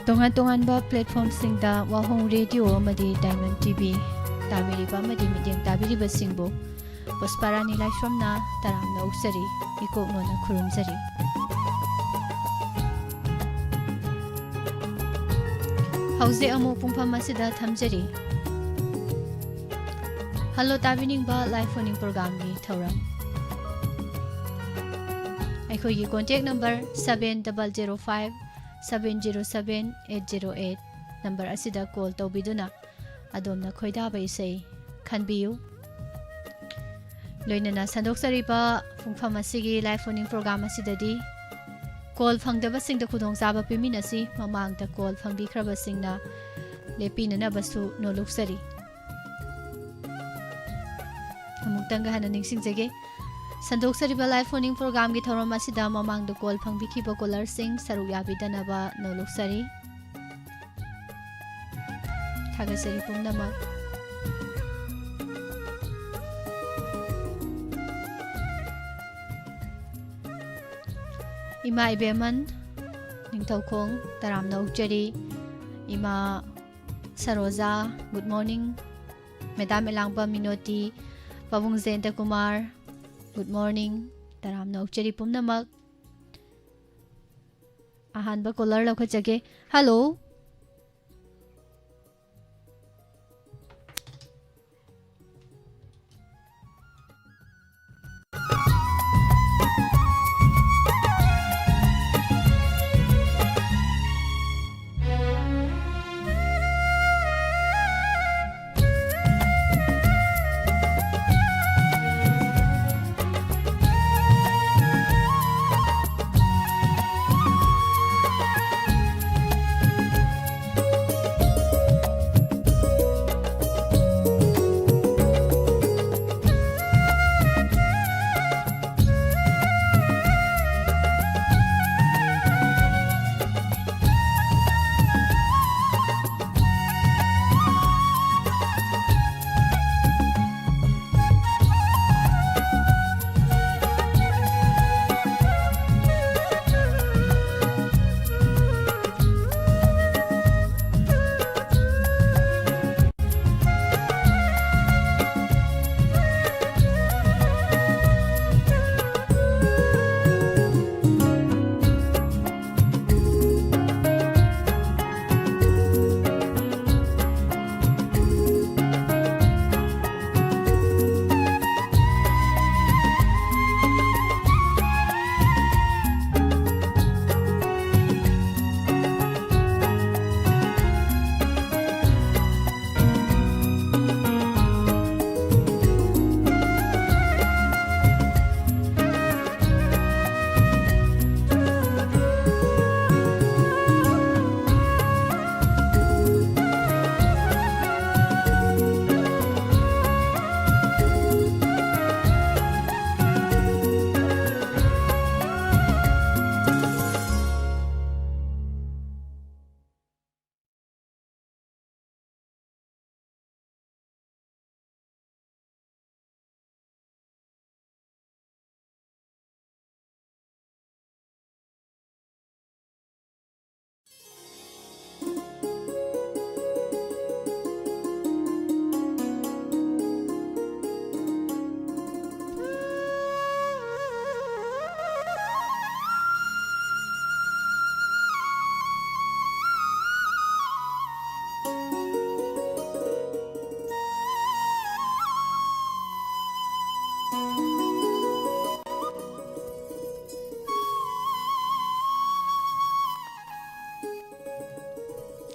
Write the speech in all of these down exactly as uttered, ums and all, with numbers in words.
ꯇꯣꯉꯥꯟ ꯇꯣꯉꯥꯟꯕ platformꯁꯤꯡꯗ ꯋꯥꯍꯣꯡ ꯔꯦꯗꯤꯑꯣ ꯑꯃꯗꯤ Diamond TV ꯇꯥꯕꯤꯔꯤꯕ ꯑꯃꯗꯤ ꯃꯤꯠꯌꯦꯡ ꯇꯥꯕꯤꯔꯤꯕꯁꯤꯡꯕꯨ ꯄꯨꯁꯄꯥꯔꯥꯅꯤ ꯂꯥꯏꯁ꯭ꯔꯝꯅ ꯇꯔꯥꯝꯅ ꯑꯣꯛꯆꯔꯤ, ꯏꯀꯣꯛ ꯅꯣꯟꯅ ꯈꯨꯔꯨꯝꯖꯔꯤ꯫ ꯍꯧꯖꯤꯛ ꯑꯃꯨꯛ ꯄꯨꯡꯐꯝ ꯑꯁꯤꯗ ꯊꯝꯖꯔꯤ꯫ ꯍꯜꯂꯣ ꯇꯥꯕꯤꯅꯤꯡꯕ ꯂꯥꯏ ꯐꯣꯟ-ꯏꯟ programꯒꯤ ꯊꯧꯔꯝ꯫ ꯑꯩꯈꯣꯏꯒꯤ contact number seven double zero five seven zero seven eight zero eight number ꯑꯁꯤꯗ call ꯇꯧꯕꯤꯗꯨꯅ ꯑꯗꯣꯝꯅ ꯈꯣꯏꯗꯥꯕ ꯏꯁꯩ ꯈꯟꯕꯤꯌꯨ꯫ ꯂꯣꯏꯅꯅ ꯁꯟꯗꯣꯛꯆꯔꯤꯕ ꯄꯨꯡꯐꯝ ꯑꯁꯤꯒꯤ ꯂꯥꯏ ꯐꯣꯟ-ꯏꯟ program ꯑꯁꯤꯗꯗꯤ call ꯐꯪꯗꯕꯁꯤꯡꯗ ꯈꯨꯗꯣꯡꯆꯥꯕ ꯄꯤꯃꯤꯟꯅꯁꯤ꯫ ꯃꯃꯥꯡꯗ call ꯐꯪꯕꯤꯈ꯭ꯔꯕꯁꯤꯡꯅ ꯂꯦꯞꯄꯤꯅꯅꯕꯁꯨ ꯅꯣꯂꯨꯛꯆꯔꯤ꯫ ꯑꯃꯨꯛꯇꯪꯒ ꯍꯟꯅ ꯅꯤꯡꯁꯤꯡꯖꯒꯦ, ꯁꯟꯗꯣꯛꯆꯔꯤꯕ ꯂꯥꯏ ꯐꯣꯟ-ꯏꯟ programꯒꯤ ꯊꯧꯔꯝ ꯑꯁꯤꯗ ꯃꯃꯥꯡꯗ call ꯐꯪꯕꯤꯈꯤꯕ callerꯁꯤꯡ ꯁꯔꯨꯛ ꯌꯥꯕꯤꯗꯅꯕ ꯅꯣꯂꯨꯛꯆꯔꯤ꯫ ꯊꯥꯒꯠꯆꯔꯤ ꯄꯨꯝꯅꯃꯛ꯫ ꯏꯃꯥ ꯏꯕꯦꯝꯃꯟ ꯅꯤꯡꯊꯧꯈꯣꯡ ꯇꯔꯥꯝꯅ ꯑꯣꯛꯆꯔꯤ꯫ ꯏꯃꯥ ꯁꯔꯣꯖꯥ, good morning꯫ Madam ꯑꯦꯂꯥꯡꯕꯝ ꯃꯤꯅꯣꯇꯤ, ꯄꯥꯕꯨꯡ ꯖꯌꯟꯇ ꯀꯨꯃꯥꯔ, good morning꯫ ꯇꯔꯥꯝꯅ ꯑꯣꯛꯆꯔꯤ ꯄꯨꯝꯅꯃꯛ꯫ ꯑꯍꯥꯟꯕ caller ꯂꯧꯈꯠꯆꯒꯦ꯫ Hello꯫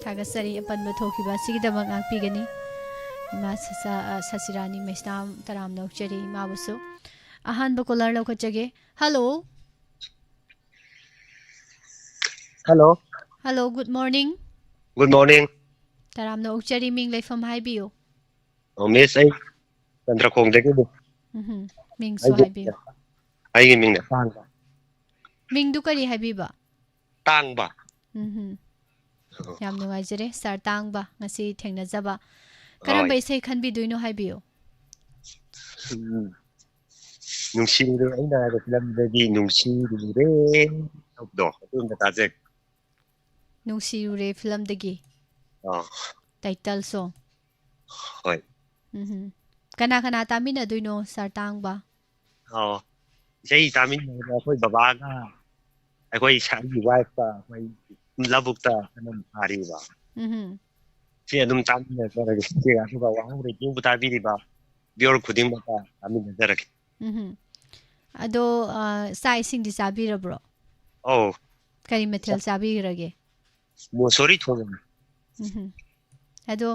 ꯊꯥꯒꯠꯆꯔꯤ꯫ ꯑꯄꯟꯕ ꯊꯣꯛꯈꯤꯕ ꯑꯁꯤꯒꯤꯗꯃꯛ ꯉꯥꯛꯄꯤꯒꯅꯤ꯫ ꯏꯃꯥ ꯁꯁꯥ-, ꯑ, ꯁꯁꯤꯔꯥꯅꯤ ꯃꯩꯁꯅꯥꯝ ꯇꯔꯥꯝꯅ ꯑꯣꯛꯆꯔꯤ ꯏꯃꯥꯕꯨꯁꯨ꯫ ꯑꯍꯥꯟꯕ caller ꯂꯧꯈꯠꯆꯒꯦ꯫ Hello꯫ Hello꯫ Hello, good morning꯫ Good morning꯫ ꯇꯔꯥꯝꯅ ꯑꯣꯛꯆꯔꯤ, ꯃꯤꯡ ꯂꯩꯐꯝ ꯍꯥꯏꯕꯤꯌꯨ꯫ ꯑꯣ, miss, ꯑꯩ ꯆꯟꯗ꯭ꯔꯈꯣꯡꯗꯒꯤꯅꯤ꯫ ꯎꯝꯍꯨꯝ꯫ ꯃꯤꯡꯁꯨ ꯑꯩꯒꯤ ꯍꯥꯏꯕꯤꯌꯨ꯫ ꯑꯩꯒꯤ ꯃꯤꯡꯅ ꯇꯥꯡꯕ꯫ ꯃꯤꯡꯗꯨ ꯀꯔꯤ ꯍꯥꯏꯕꯤꯕ? ꯇꯥꯡꯕ꯫ ꯎꯝꯍꯨꯝ꯫ ꯑꯣ꯫ ꯌꯥꯝ ꯅꯨꯡꯉꯥꯏꯖꯔꯦ, sir ꯇꯥꯡꯕ, ꯉꯁꯤ ꯊꯦꯡꯅꯖꯕ꯫ ꯀꯔꯝꯕ ꯍꯣꯏ꯫ ꯏꯁꯩ ꯈꯟꯕꯤꯗꯣꯏꯅꯣ ꯍꯥꯏꯕꯤꯌꯨ꯫ ꯎꯝ꯫ ꯅꯨꯡꯁꯤꯔꯨꯔꯦ ꯑꯩꯅ ꯍꯥꯏꯕ ꯐꯤꯂꯝꯗꯒꯤ ꯅꯨꯡꯁꯤꯔꯨꯔꯦ ꯇꯧꯕꯗꯣ, ꯑꯗꯨ ꯑꯝꯇ ꯇꯥꯖꯒꯦ꯫ ꯅꯨꯡꯁꯤꯔꯨꯔꯦ ꯐꯤꯂꯝꯗꯒꯤ꯫ ꯑꯥ꯫ Title song꯫ ꯍꯣꯏ꯫ ꯎꯝꯍꯨꯝ꯫ ꯀꯅꯥ ꯀꯅꯥ ꯇꯥꯃꯤꯟꯅꯗꯣꯏꯅꯣ, sir ꯇꯥꯡꯕ? ꯑꯣ꯫ ꯏꯁꯩ ꯇꯥꯃꯤꯟꯅꯕꯗ ꯑꯩꯈꯣꯏ ꯕꯕꯥꯒ, ꯑꯩꯈꯣꯏ ꯏꯁꯥꯒꯤ wife ꯀ, ꯑꯩꯈꯣꯏ ꯂꯧꯕꯨꯛꯇ ꯑꯗꯨꯝ ꯊꯥꯔꯤꯕ꯫ ꯎꯝꯍꯨꯝ꯫ ꯁꯤ ꯑꯗꯨꯝ ꯇꯥꯃꯤꯟꯅꯖꯔꯒꯦ꯫ ꯁꯤ ꯑꯗꯨꯒ ꯋꯥꯍꯪ radioꯕꯨ ꯇꯥꯕꯤꯔꯤꯕ viewer ꯈꯨꯗꯤꯡꯃꯛꯀ ꯇꯥꯃꯤꯟꯅꯖꯔꯒꯦ꯫ ꯎꯝꯍꯨꯝ꯫ ꯑꯗꯣ, ꯑ, ꯆꯥꯛ ꯏꯁꯤꯡꯗꯤ ꯆꯥꯕꯤꯔꯕ꯭ꯔꯣ? ꯑꯧ꯫ ꯀꯔꯤ ꯃꯊꯦꯜ ꯆꯥ-, ꯆꯥꯕꯤꯈ꯭ꯔꯒꯦ? ꯃꯣꯁꯣꯔꯤ ꯊꯣꯡꯉꯦ꯫ ꯎꯝꯍꯨꯝ꯫ ꯑꯗꯣ,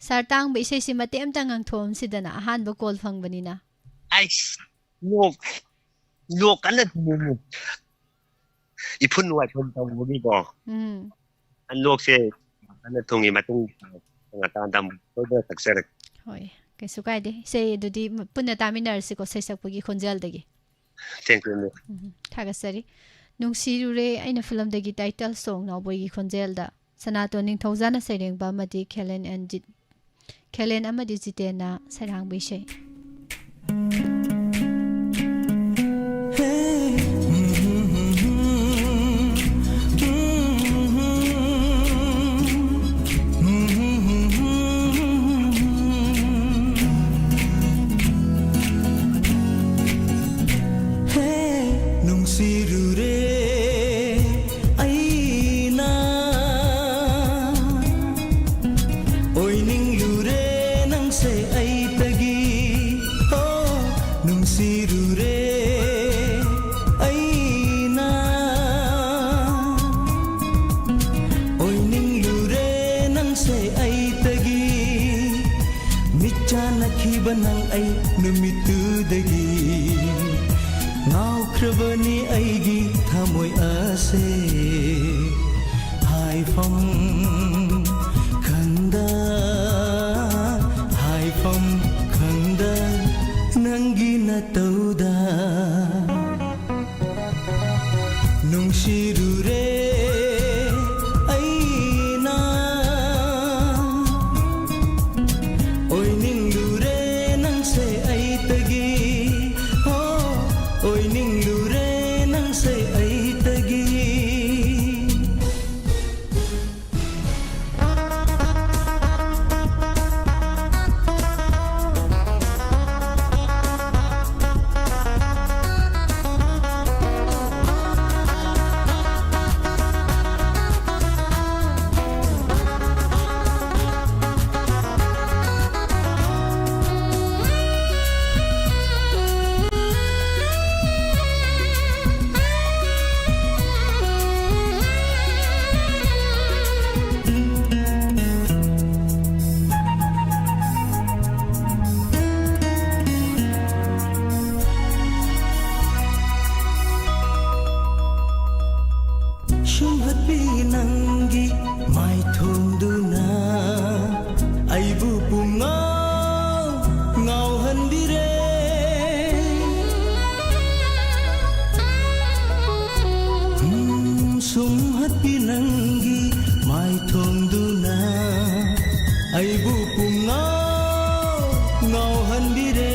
sir ꯇꯥꯡꯕ ꯏꯁꯩꯁꯤ ꯃꯇꯦꯛ ꯑꯝꯇ ꯉꯪꯊꯣꯛꯑꯝꯁꯤꯗꯅ, ꯑꯍꯥꯟꯕ call ꯐꯪꯕꯅꯤꯅ꯫ ꯑꯩꯁ, ꯂꯣꯛ, ꯂꯣꯛ ꯀꯟꯅ ꯊꯨꯡꯉꯤꯅꯦ꯫ ꯏꯐꯨꯟ ꯋꯥꯏꯐꯨꯟ ꯇꯧꯕꯒꯤꯀꯣ꯫ ꯎꯝ꯫ ꯂꯣꯛꯁꯦ ꯀꯟꯅ ꯊꯨꯡꯉꯤ, ꯃꯇꯨꯡ ꯉꯇꯥꯟꯗ ꯑꯃꯨꯛ ꯁꯣꯏꯗꯅ ꯊꯛꯆꯔꯒꯦ꯫ ꯍꯣꯏ, ꯀꯩꯁꯨ ꯀꯥꯏꯗꯦ꯫ ꯏꯁꯩ ꯑꯗꯨꯗꯤ ꯄꯨꯟꯅ ꯇꯥꯃꯤꯟꯅꯔꯁꯤꯀꯣ, ꯁꯩꯁꯛꯄꯒꯤ ꯈꯣꯟꯖꯦꯜꯗꯒꯤ꯫ Thank you, ma'am꯫ ꯎꯝ, ꯊꯥꯒꯠꯆꯔꯤ꯫ ꯅꯨꯡꯁꯤꯔꯨꯔꯦ ꯑꯩꯅ ꯐꯤꯂꯝꯗꯒꯤ title song ꯅꯥꯎꯕꯣꯏꯒꯤ ꯈꯣꯟꯖꯦꯜꯗ꯫ ꯁꯅꯥꯇꯣꯟ ꯅꯤꯡꯊꯧꯖꯥꯅ ꯁꯩꯔꯦꯡꯕ ꯑꯃꯗꯤ ꯈꯦꯂꯦꯟ and ꯖꯤꯠ-, ꯈꯦꯂꯦꯟ ꯑꯃꯗꯤ ꯖꯤꯇꯦꯟꯅ ꯁꯩꯔꯥꯡꯕ ꯏꯁꯩ꯫ ꯍꯦ, ꯅꯨꯡꯁꯤꯔꯨꯔꯦ ꯑꯩꯅ, ꯑꯣꯏꯅꯤꯡꯂꯨꯔꯦ ꯅꯪꯁꯦ ꯑꯩꯇꯒꯤ꯫ ꯑꯣ, ꯅꯨꯡꯁꯤꯔꯨꯔꯦ ꯑꯩꯅ, ꯑꯣꯏꯅꯤꯡꯂꯨꯔꯦ ꯅꯪ ꯑꯩ ꯅꯨꯃꯤꯠꯇꯨꯗꯒꯤ ꯉꯥꯎꯈ꯭ꯔꯕꯅꯤ ꯑꯩꯒꯤ ꯊꯃꯣꯏ ꯑꯁꯦ꯫ ꯍꯥꯏꯐꯝ ꯈꯪꯗ, ꯍꯥꯏꯐꯝ ꯈꯪꯗ ꯅꯪꯒꯤ ꯅꯇꯧꯗ ꯅꯨꯡꯁꯤꯔꯨꯔꯦ ꯑꯩꯅ꯫ ꯑꯣꯏꯅꯤꯡꯂꯨꯔꯦ ꯅꯪꯁꯦ ꯑꯩꯇꯒꯤ, ꯍꯣ, ꯑꯣꯏꯅꯤꯡꯂꯨꯔꯦ ꯅꯪꯁꯦ ꯑꯩꯇꯒꯤ꯫ ꯁꯨꯝꯍꯠꯄꯤ ꯅꯪꯒꯤ ꯃꯥꯏꯊꯣꯡꯗꯨꯅ ꯑꯩꯕꯨ ꯄꯨꯡꯉꯥꯎ ꯉꯥꯎꯍꯟꯕꯤꯔꯦ꯫ ꯎꯝ, ꯁꯨꯝꯍꯠꯄꯤ ꯅꯪꯒꯤ ꯃꯥꯏꯊꯣꯡꯗꯨꯅ ꯑꯩꯕꯨ ꯄꯨꯡꯉꯥꯎ ꯉꯥꯎꯍꯟꯕꯤꯔꯦ꯫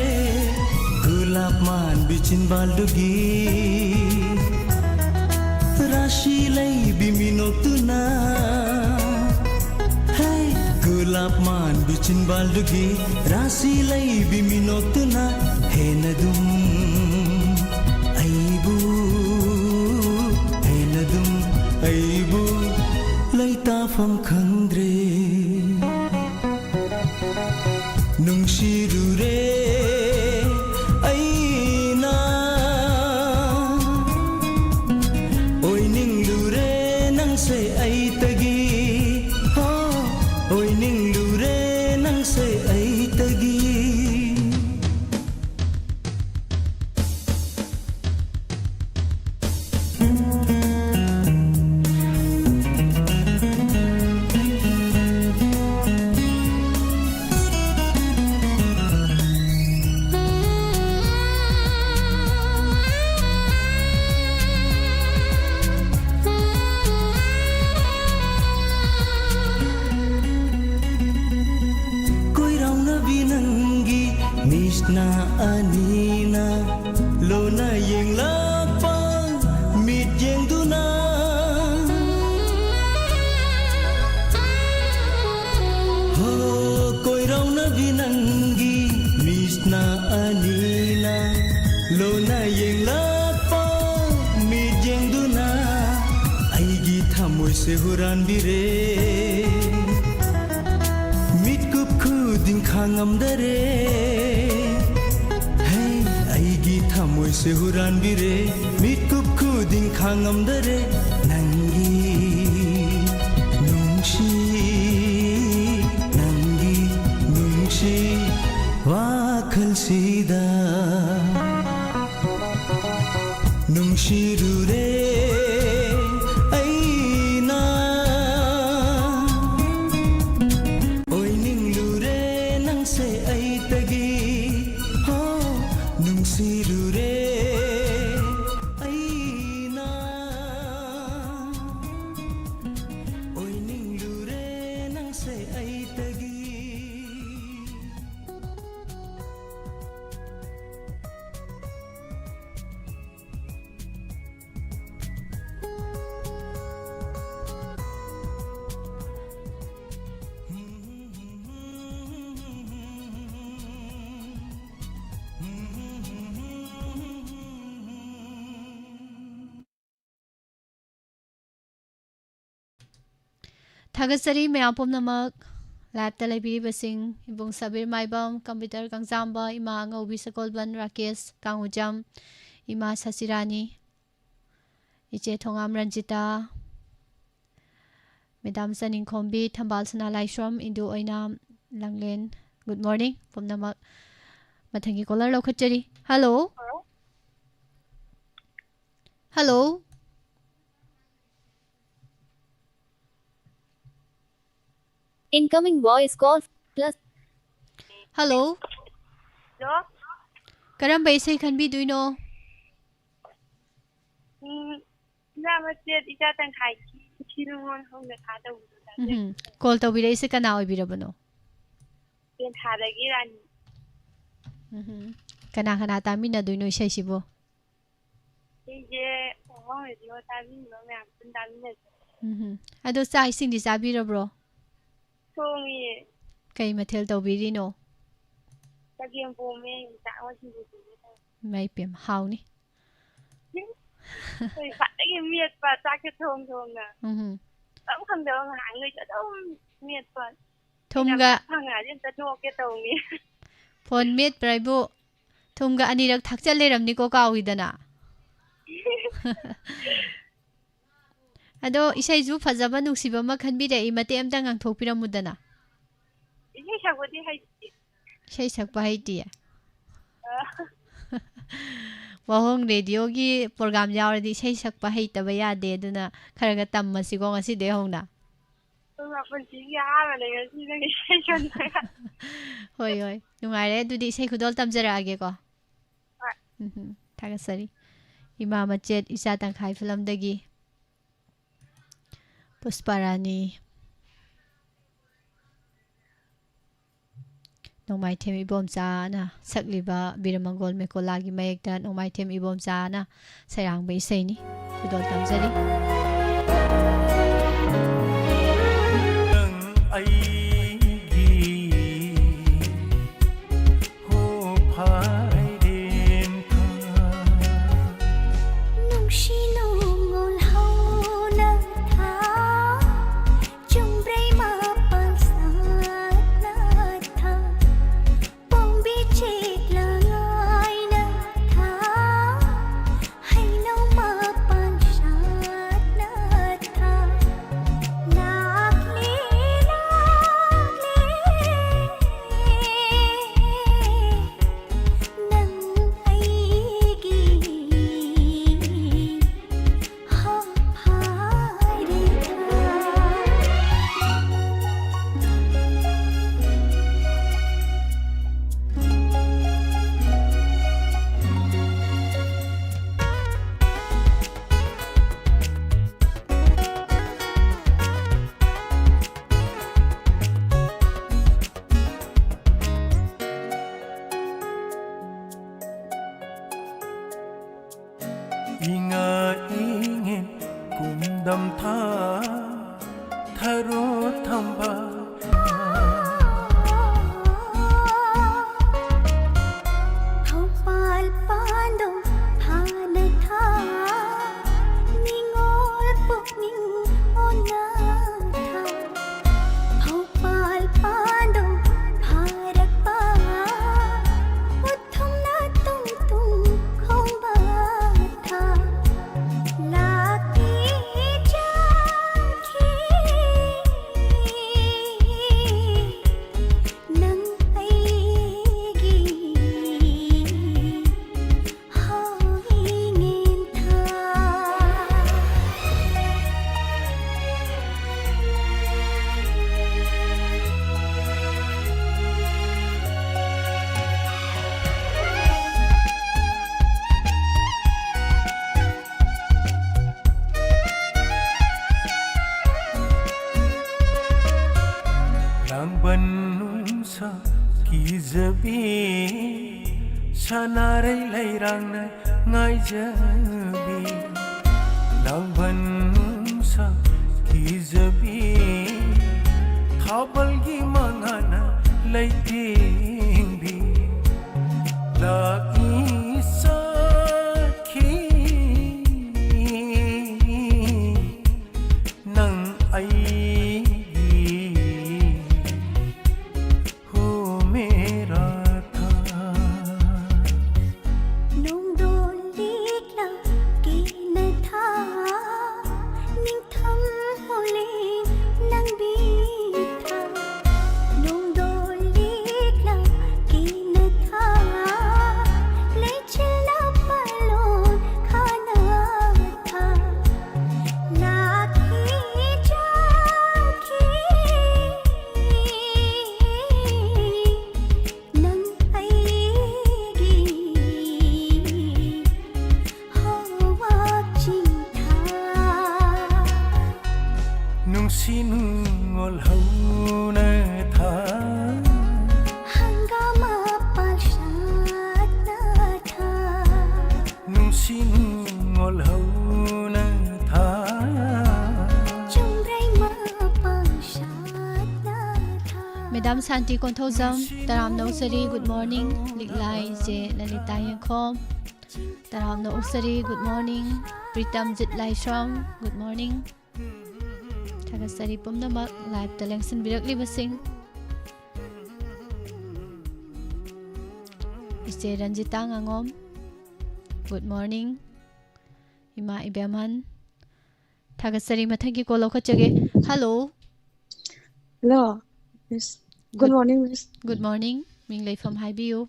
ꯒꯨꯂꯥꯞ ꯃꯥꯟꯕꯤ ꯆꯤꯟꯕꯥꯜꯗꯨꯒꯤ ꯔꯥꯁꯤ ꯂꯩꯕꯤ ꯃꯤꯅꯣꯛꯇꯨꯅ, ꯍꯦ, ꯒꯨꯂꯥꯞ ꯃꯥꯟꯕꯤ ꯆꯤꯟꯕꯥꯜꯗꯨꯒꯤ ꯔꯥꯁꯤ ꯂꯩꯕꯤ ꯃꯤꯅꯣꯛꯇꯨꯅ ꯍꯦꯟꯅꯗꯨꯝ ꯑꯩꯕꯨ, ꯍꯦꯟꯅꯗꯨꯝ ꯑꯩꯕꯨ ꯂꯩꯇꯥꯐꯝ ꯈꯪꯗ꯭ꯔꯦ꯫ ꯅꯨꯡꯁꯤꯔꯨꯔꯦ ꯑꯩꯅ, ꯑꯣꯏꯅꯤꯡꯂꯨꯔꯦ ꯅꯪꯁꯦ ꯑꯩꯇꯒꯤ, ꯍꯣ, ꯑꯣꯏꯅꯤꯡꯂꯨꯔꯦ ꯅꯪꯁꯦ ꯑꯩꯇꯒꯤ꯫ ꯑꯅꯤꯅ ꯂꯣꯟꯅ ꯌꯦꯡꯂꯛꯄ ꯃꯤꯠꯌꯦꯡꯗꯨꯅ, ꯍꯣ, ꯀꯣꯏꯔꯥꯎꯅꯕꯤ ꯅꯪꯒꯤ ꯃꯤꯠꯅ ꯑꯅꯤꯅ ꯂꯣꯟꯅ ꯌꯦꯡꯂꯛꯄ ꯃꯤꯠꯌꯦꯡꯗꯨꯅ ꯑꯩꯒꯤ ꯊꯃꯣꯏꯁꯦ ꯍꯨꯔꯥꯟꯕꯤꯔꯦ꯫ ꯃꯤꯠꯀꯨꯞ ꯈꯨꯗꯤꯡ ꯈꯥꯡꯉꯝꯗꯔꯦ꯫ ꯍꯦ, ꯑꯩꯒꯤ ꯊꯃꯣꯏꯁꯦ ꯍꯨꯔꯥꯟꯕꯤꯔꯦ꯫ ꯃꯤꯠꯀꯨꯞ ꯈꯨꯗꯤꯡ ꯈꯥꯡꯉꯝꯗꯔꯦ꯫ ꯅꯪꯒꯤ ꯅꯨꯡꯁꯤ, ꯅꯪꯒꯤ ꯅꯨꯡꯁꯤ ꯋꯥꯈꯜꯁꯤꯗ ꯅꯨꯡꯁꯤꯔꯨꯔꯦ ꯑꯩꯅ꯫ ꯑꯣꯏꯅꯤꯡꯂꯨꯔꯦ ꯅꯪꯁꯦ ꯑꯩꯇꯒꯤ, ꯍꯣ, ꯅꯨꯡꯁꯤꯔꯨꯔꯦ ꯑꯩꯅ꯫ ꯑꯣꯏꯅꯤꯡꯂꯨꯔꯦ ꯅꯪꯁꯦ ꯑꯩꯇꯒꯤ꯫ ꯊꯥꯒꯠꯆꯔꯤ ꯃꯌꯥꯝ ꯄꯨꯝꯅꯃꯛ, ꯂꯥꯏꯞꯇ ꯂꯩꯕꯤꯔꯤꯕꯁꯤꯡ, ꯏꯕꯨꯡ ꯁꯕꯤꯔ ꯃꯥꯏꯕꯝ, ꯀꯝꯄ꯭ꯌꯨꯇꯔ ꯀꯪꯖꯥꯝꯕ, ꯏꯃꯥ ꯑꯉꯧꯕꯤ ꯁꯒꯣꯜꯕꯟ, ꯔꯥꯀꯦꯁ ꯀꯥꯡꯉꯨꯖꯝ, ꯏꯃꯥ ꯁꯁꯤꯔꯥꯅꯤ, ꯏꯆꯦ ꯊꯣꯉꯥꯝ ꯔꯟꯖꯤꯇꯥ, ꯃꯦꯗꯥꯝ ꯆꯅꯤꯡꯈꯣꯝꯕꯤ, ꯊꯝꯕꯥꯜ ꯁꯅꯥ ꯂꯥꯏꯁ꯭ꯔꯝ, ꯏꯟꯗꯨ ꯑꯣꯏꯅꯥꯝ, ꯂꯥꯡꯂꯦꯟ꯫ ꯒꯨꯗ ꯃꯣꯔꯅꯤꯡ ꯄꯨꯝꯅꯃꯛ꯫ ꯃꯊꯪꯒꯤ ꯀꯣꯂꯔ ꯂꯧꯈꯠꯆꯔꯤ꯫ Hello. Hello. Incoming voice call plus. Hello. Hello. ꯀꯔꯝꯕ ꯏꯁꯩ ꯈꯟꯕꯤꯗꯣꯏꯅꯣ? ꯎꯝ, ꯏꯃꯥ ꯃꯆꯦꯠ ꯏꯆꯥ ꯇꯪꯈꯥꯏꯒꯤ ꯏꯊꯤ ꯅꯨꯡꯉꯣꯜ ꯍꯧꯅ ꯊꯥꯗꯧꯕꯗꯣ ꯇꯥꯖꯩ꯫ ꯎꯝ꯫ ꯀꯣꯜ ꯇꯧꯕꯤꯔꯛꯏꯁꯦ ꯀꯅꯥ ꯑꯣꯏꯕꯤꯔꯕꯅꯣ? ꯇꯦꯟꯊꯥꯗꯒꯤ ꯔꯥꯅꯤ꯫ ꯎꯝꯍꯨꯝ꯫ ꯀꯅꯥ ꯀꯅꯥ ꯇꯥꯃꯤꯟꯅꯗꯣꯏꯅꯣ ꯏꯁꯩꯁꯤꯕꯨ? ꯑꯩꯁꯦ ꯃꯃꯥ ꯔꯦꯗꯤꯑꯣ ꯇꯥꯕꯤꯕ ꯃꯌꯥꯝ ꯄꯨꯟ ꯇꯥꯃꯤꯟꯅꯁꯦ꯫ ꯎꯝꯍꯨꯝ꯫ ꯑꯗꯣ ꯆꯥꯛ ꯏꯁꯤꯡꯗꯤ ꯆꯥꯕꯤꯔꯕ꯭ꯔꯣ? ꯊꯣꯡꯉꯤꯌꯦ꯫ ꯀꯩ ꯃꯊꯦꯜ ꯇꯧꯕꯤꯔꯤꯅꯣ? ꯆꯒꯦꯝ ꯄꯣꯝꯃꯦ, ꯆꯥꯛ ꯑꯃ ꯁꯤꯡꯖꯨ ꯁꯨꯒꯦ ꯇꯧꯔꯤ꯫ ꯏꯃꯥ ꯏꯄꯦꯝ, ꯍꯥꯎꯅꯤ꯫ ꯑꯩꯈꯣꯏ ꯈ꯭ꯋꯥꯏꯗꯒꯤ ꯃꯦꯠꯄ ꯆꯥꯛꯁꯦ ꯊꯣꯡ ꯊꯣꯡꯅ꯫ ꯎꯝꯍꯨꯝ꯫ ꯃꯐꯝ ꯈꯪꯗꯕ ꯉꯍꯥꯟꯈꯩꯁꯨ ꯑꯗꯨꯝ ꯃꯦꯠꯄ꯫ ꯊꯨꯝꯒ ꯑꯩꯅ ꯐꯪꯉꯗꯤ ꯑꯝꯇ ꯅꯣꯛꯀꯦ ꯇꯧꯅꯤ꯫ ꯐꯣꯟ ꯃꯦꯠꯄ꯭ꯔꯥ ꯍꯥꯏꯕꯨ ꯊꯨꯝꯒ ꯑꯅꯤꯔꯛ ꯊꯥꯛꯆꯜ ꯂꯩꯔꯝꯅꯤꯀꯣ, ꯀꯥꯎꯏꯗꯅ꯫ ꯑꯗꯣ ꯏꯁꯩꯁꯨ ꯐꯖꯕ ꯅꯨꯡꯁꯤꯕ ꯑꯃ ꯈꯟꯕꯤꯔꯛꯏ, ꯃꯇꯦꯛ ꯑꯝꯇ ꯉꯥꯡꯊꯣꯛꯄꯤꯔꯝꯃꯨꯗꯅ꯫ ꯏꯁꯩ ꯁꯛꯄꯗꯤ ꯍꯩꯇꯦ꯫ ꯏꯁꯩ ꯁꯛꯄ ꯍꯩꯇꯤꯌꯦ? ꯑ꯫ ꯋꯥꯍꯣꯡ ꯔꯦꯗꯤꯑꯣꯒꯤ ꯄ꯭ꯔꯣꯒ꯭ꯔꯥꯝ ꯌꯥꯎꯔꯗꯤ ꯏꯁꯩ ꯁꯛꯄ ꯍꯩꯇꯕ ꯌꯥꯗꯦ, ꯑꯗꯨꯅ ꯈꯔ ꯈꯔ ꯇꯝꯃꯁꯤꯀꯣ ꯉꯁꯤꯗꯩ ꯍꯧꯅ꯫ ꯄꯨꯟꯁꯤꯒꯤ ꯑꯍꯥꯟꯕꯅꯦ ꯉꯁꯤ ꯅꯪ ꯏꯁꯩ ꯁꯛꯄ꯫ ꯍꯣꯏ, ꯍꯣꯏ꯫ ꯅꯨꯡꯉꯥꯏꯔꯦ꯫ ꯑꯗꯨꯗꯤ ꯏꯁꯩ ꯈꯨꯗꯣꯜ ꯇꯝꯖꯔꯛꯑꯒꯦꯀꯣ꯫ ꯍꯣꯏ꯫ ꯎꯝ, ꯊꯥꯒꯠꯆꯔꯤ꯫ ꯏꯃꯥ ꯃꯆꯦꯠ ꯏꯆꯥ ꯇꯪꯈꯥꯏ ꯐꯤꯂꯝꯗꯒꯤ ꯄꯨꯁꯄꯥꯔꯥꯅꯤ꯫ ꯅꯣꯡꯃꯥꯏꯊꯦꯝ ꯏꯕꯣꯝꯆꯥꯅ ꯁꯛꯂꯤꯕ ꯕꯤꯔꯃꯪꯒꯣꯜ ꯃꯦꯀꯣꯂꯥꯒꯤ ꯃꯌꯦꯛꯇ ꯅꯣꯡꯃꯥꯏꯊꯦꯝ ꯏꯕꯣꯝꯆꯥꯅ ꯁꯩꯔꯥꯡꯕ ꯏꯁꯩꯅꯤ꯫ ꯈꯨꯗꯣꯜ ꯇꯝꯖꯔꯤ꯫ ꯅꯪ ꯑꯩꯒꯤ ꯍꯣ ꯐꯥꯏꯔꯦꯟ ꯊꯥ꯫ ꯅꯨꯡꯁꯤ ꯅꯨꯡꯉꯣꯜ ꯍꯧꯅ ꯊꯥ, ꯆꯨꯝꯕ꯭ꯔꯩ ꯃꯄꯥꯟ ꯁꯥꯠꯅ ꯊꯥ, ꯄꯣꯝꯕꯤ ꯆꯦꯛꯂꯪ ꯉꯥꯏꯅ ꯊꯥ, ꯍꯩꯅꯧ ꯃꯄꯥꯟ ꯁꯥꯠꯅ ꯊꯥ꯫ ꯏꯉꯥ ꯏꯉꯦꯟ ꯀꯨꯝꯗꯝ ꯊꯥ ꯊꯔꯣ ꯊꯝꯕ꯫ ꯊꯧꯄꯥꯜ ꯄꯥꯟꯗꯣꯡ ꯊꯥꯅ ꯊꯥ ꯅꯤꯉꯣꯜ ꯄꯨꯛꯅꯤꯡ ꯑꯣꯟꯅ ꯊꯥ꯫ ꯊꯧꯄꯥꯜ ꯄꯥꯟꯗꯣꯡ ꯐꯥꯔꯛꯄ ꯎꯊꯨꯝꯅ ꯇꯨꯡ ꯇꯨꯡ ꯈꯣꯡꯕ ꯊꯥ꯫ ꯂꯥꯛꯈꯤ ꯆꯠꯈꯤ ꯅꯪ ꯑꯩꯒꯤ ꯍꯧꯏꯉꯦꯟ ꯊꯥ꯫ ꯂꯥꯡꯕꯟ ꯅꯨꯡꯁꯥ ꯀꯤꯖꯕꯤ, ꯁꯅꯥꯔꯩ ꯂꯩꯔꯥꯡꯅ ꯉꯥꯏꯖꯕꯤ꯫ ꯂꯥꯡꯕꯟ ꯅꯨꯡꯁꯥ ꯀꯤꯖꯕꯤ, ꯊꯥꯕꯜꯒꯤ ꯃꯉꯥꯅ ꯂꯩꯇꯦꯡꯕꯤ꯫ ꯂꯥꯛꯏ ꯁꯈꯤ ꯅꯪ ꯑꯩꯒꯤ ꯍꯣ ꯃꯦꯔꯥ ꯊꯥ꯫ ꯅꯣꯡꯗꯣꯜ ꯂꯤꯛꯂꯥ ꯀꯦꯅ ꯊꯥ, ꯅꯤꯡꯊꯝ ꯍꯣꯂꯦꯟ ꯂꯪꯕꯤ ꯊꯥ꯫ ꯅꯣꯡꯗꯣꯜ ꯂꯤꯛꯂꯥ ꯀꯦꯅ ꯊꯥ, ꯂꯩꯆꯤꯜꯅ ꯌꯥꯝ ꯁꯥꯟꯇꯤ ꯀꯣꯟꯊꯧꯖꯝ, ꯇꯔꯥꯝꯅ ꯑꯣꯛꯆꯔꯤ, good morning꯫ ꯂꯤꯛꯂꯥꯏ ꯖꯦ ꯂꯂꯤꯇꯥ ꯌꯦꯡꯈꯣꯝ, ꯇꯔꯥꯝꯅ ꯑꯣꯛꯆꯔꯤ, good morning꯫ ꯄ꯭ꯔꯤꯇꯝꯖꯤꯠ ꯂꯥꯏꯁ꯭ꯔꯝ, good morning꯫ ꯊꯥꯒꯠꯆꯔꯤ ꯄꯨꯝꯅꯃꯛ live ꯇ ꯂꯦꯡꯁꯤꯟꯕꯤꯔꯛꯂꯤꯕꯁꯤꯡ꯫ ꯏꯆꯦ ꯔꯟꯖꯤꯇꯥ ꯉꯥꯉꯣꯝ, good morning꯫ ꯏꯃꯥ ꯏꯕꯦꯝꯍꯟ, ꯊꯥꯒꯠꯆꯔꯤ꯫ ꯃꯊꯪꯒꯤ call ꯂꯧꯈꯠꯆꯒꯦ꯫ Hello꯫ Hello, Miss꯫ Good morning, Miss꯫ Good morning꯫ ꯃꯤꯡ ꯂꯩꯐꯝ ꯍꯥꯏꯕꯤꯌꯨ꯫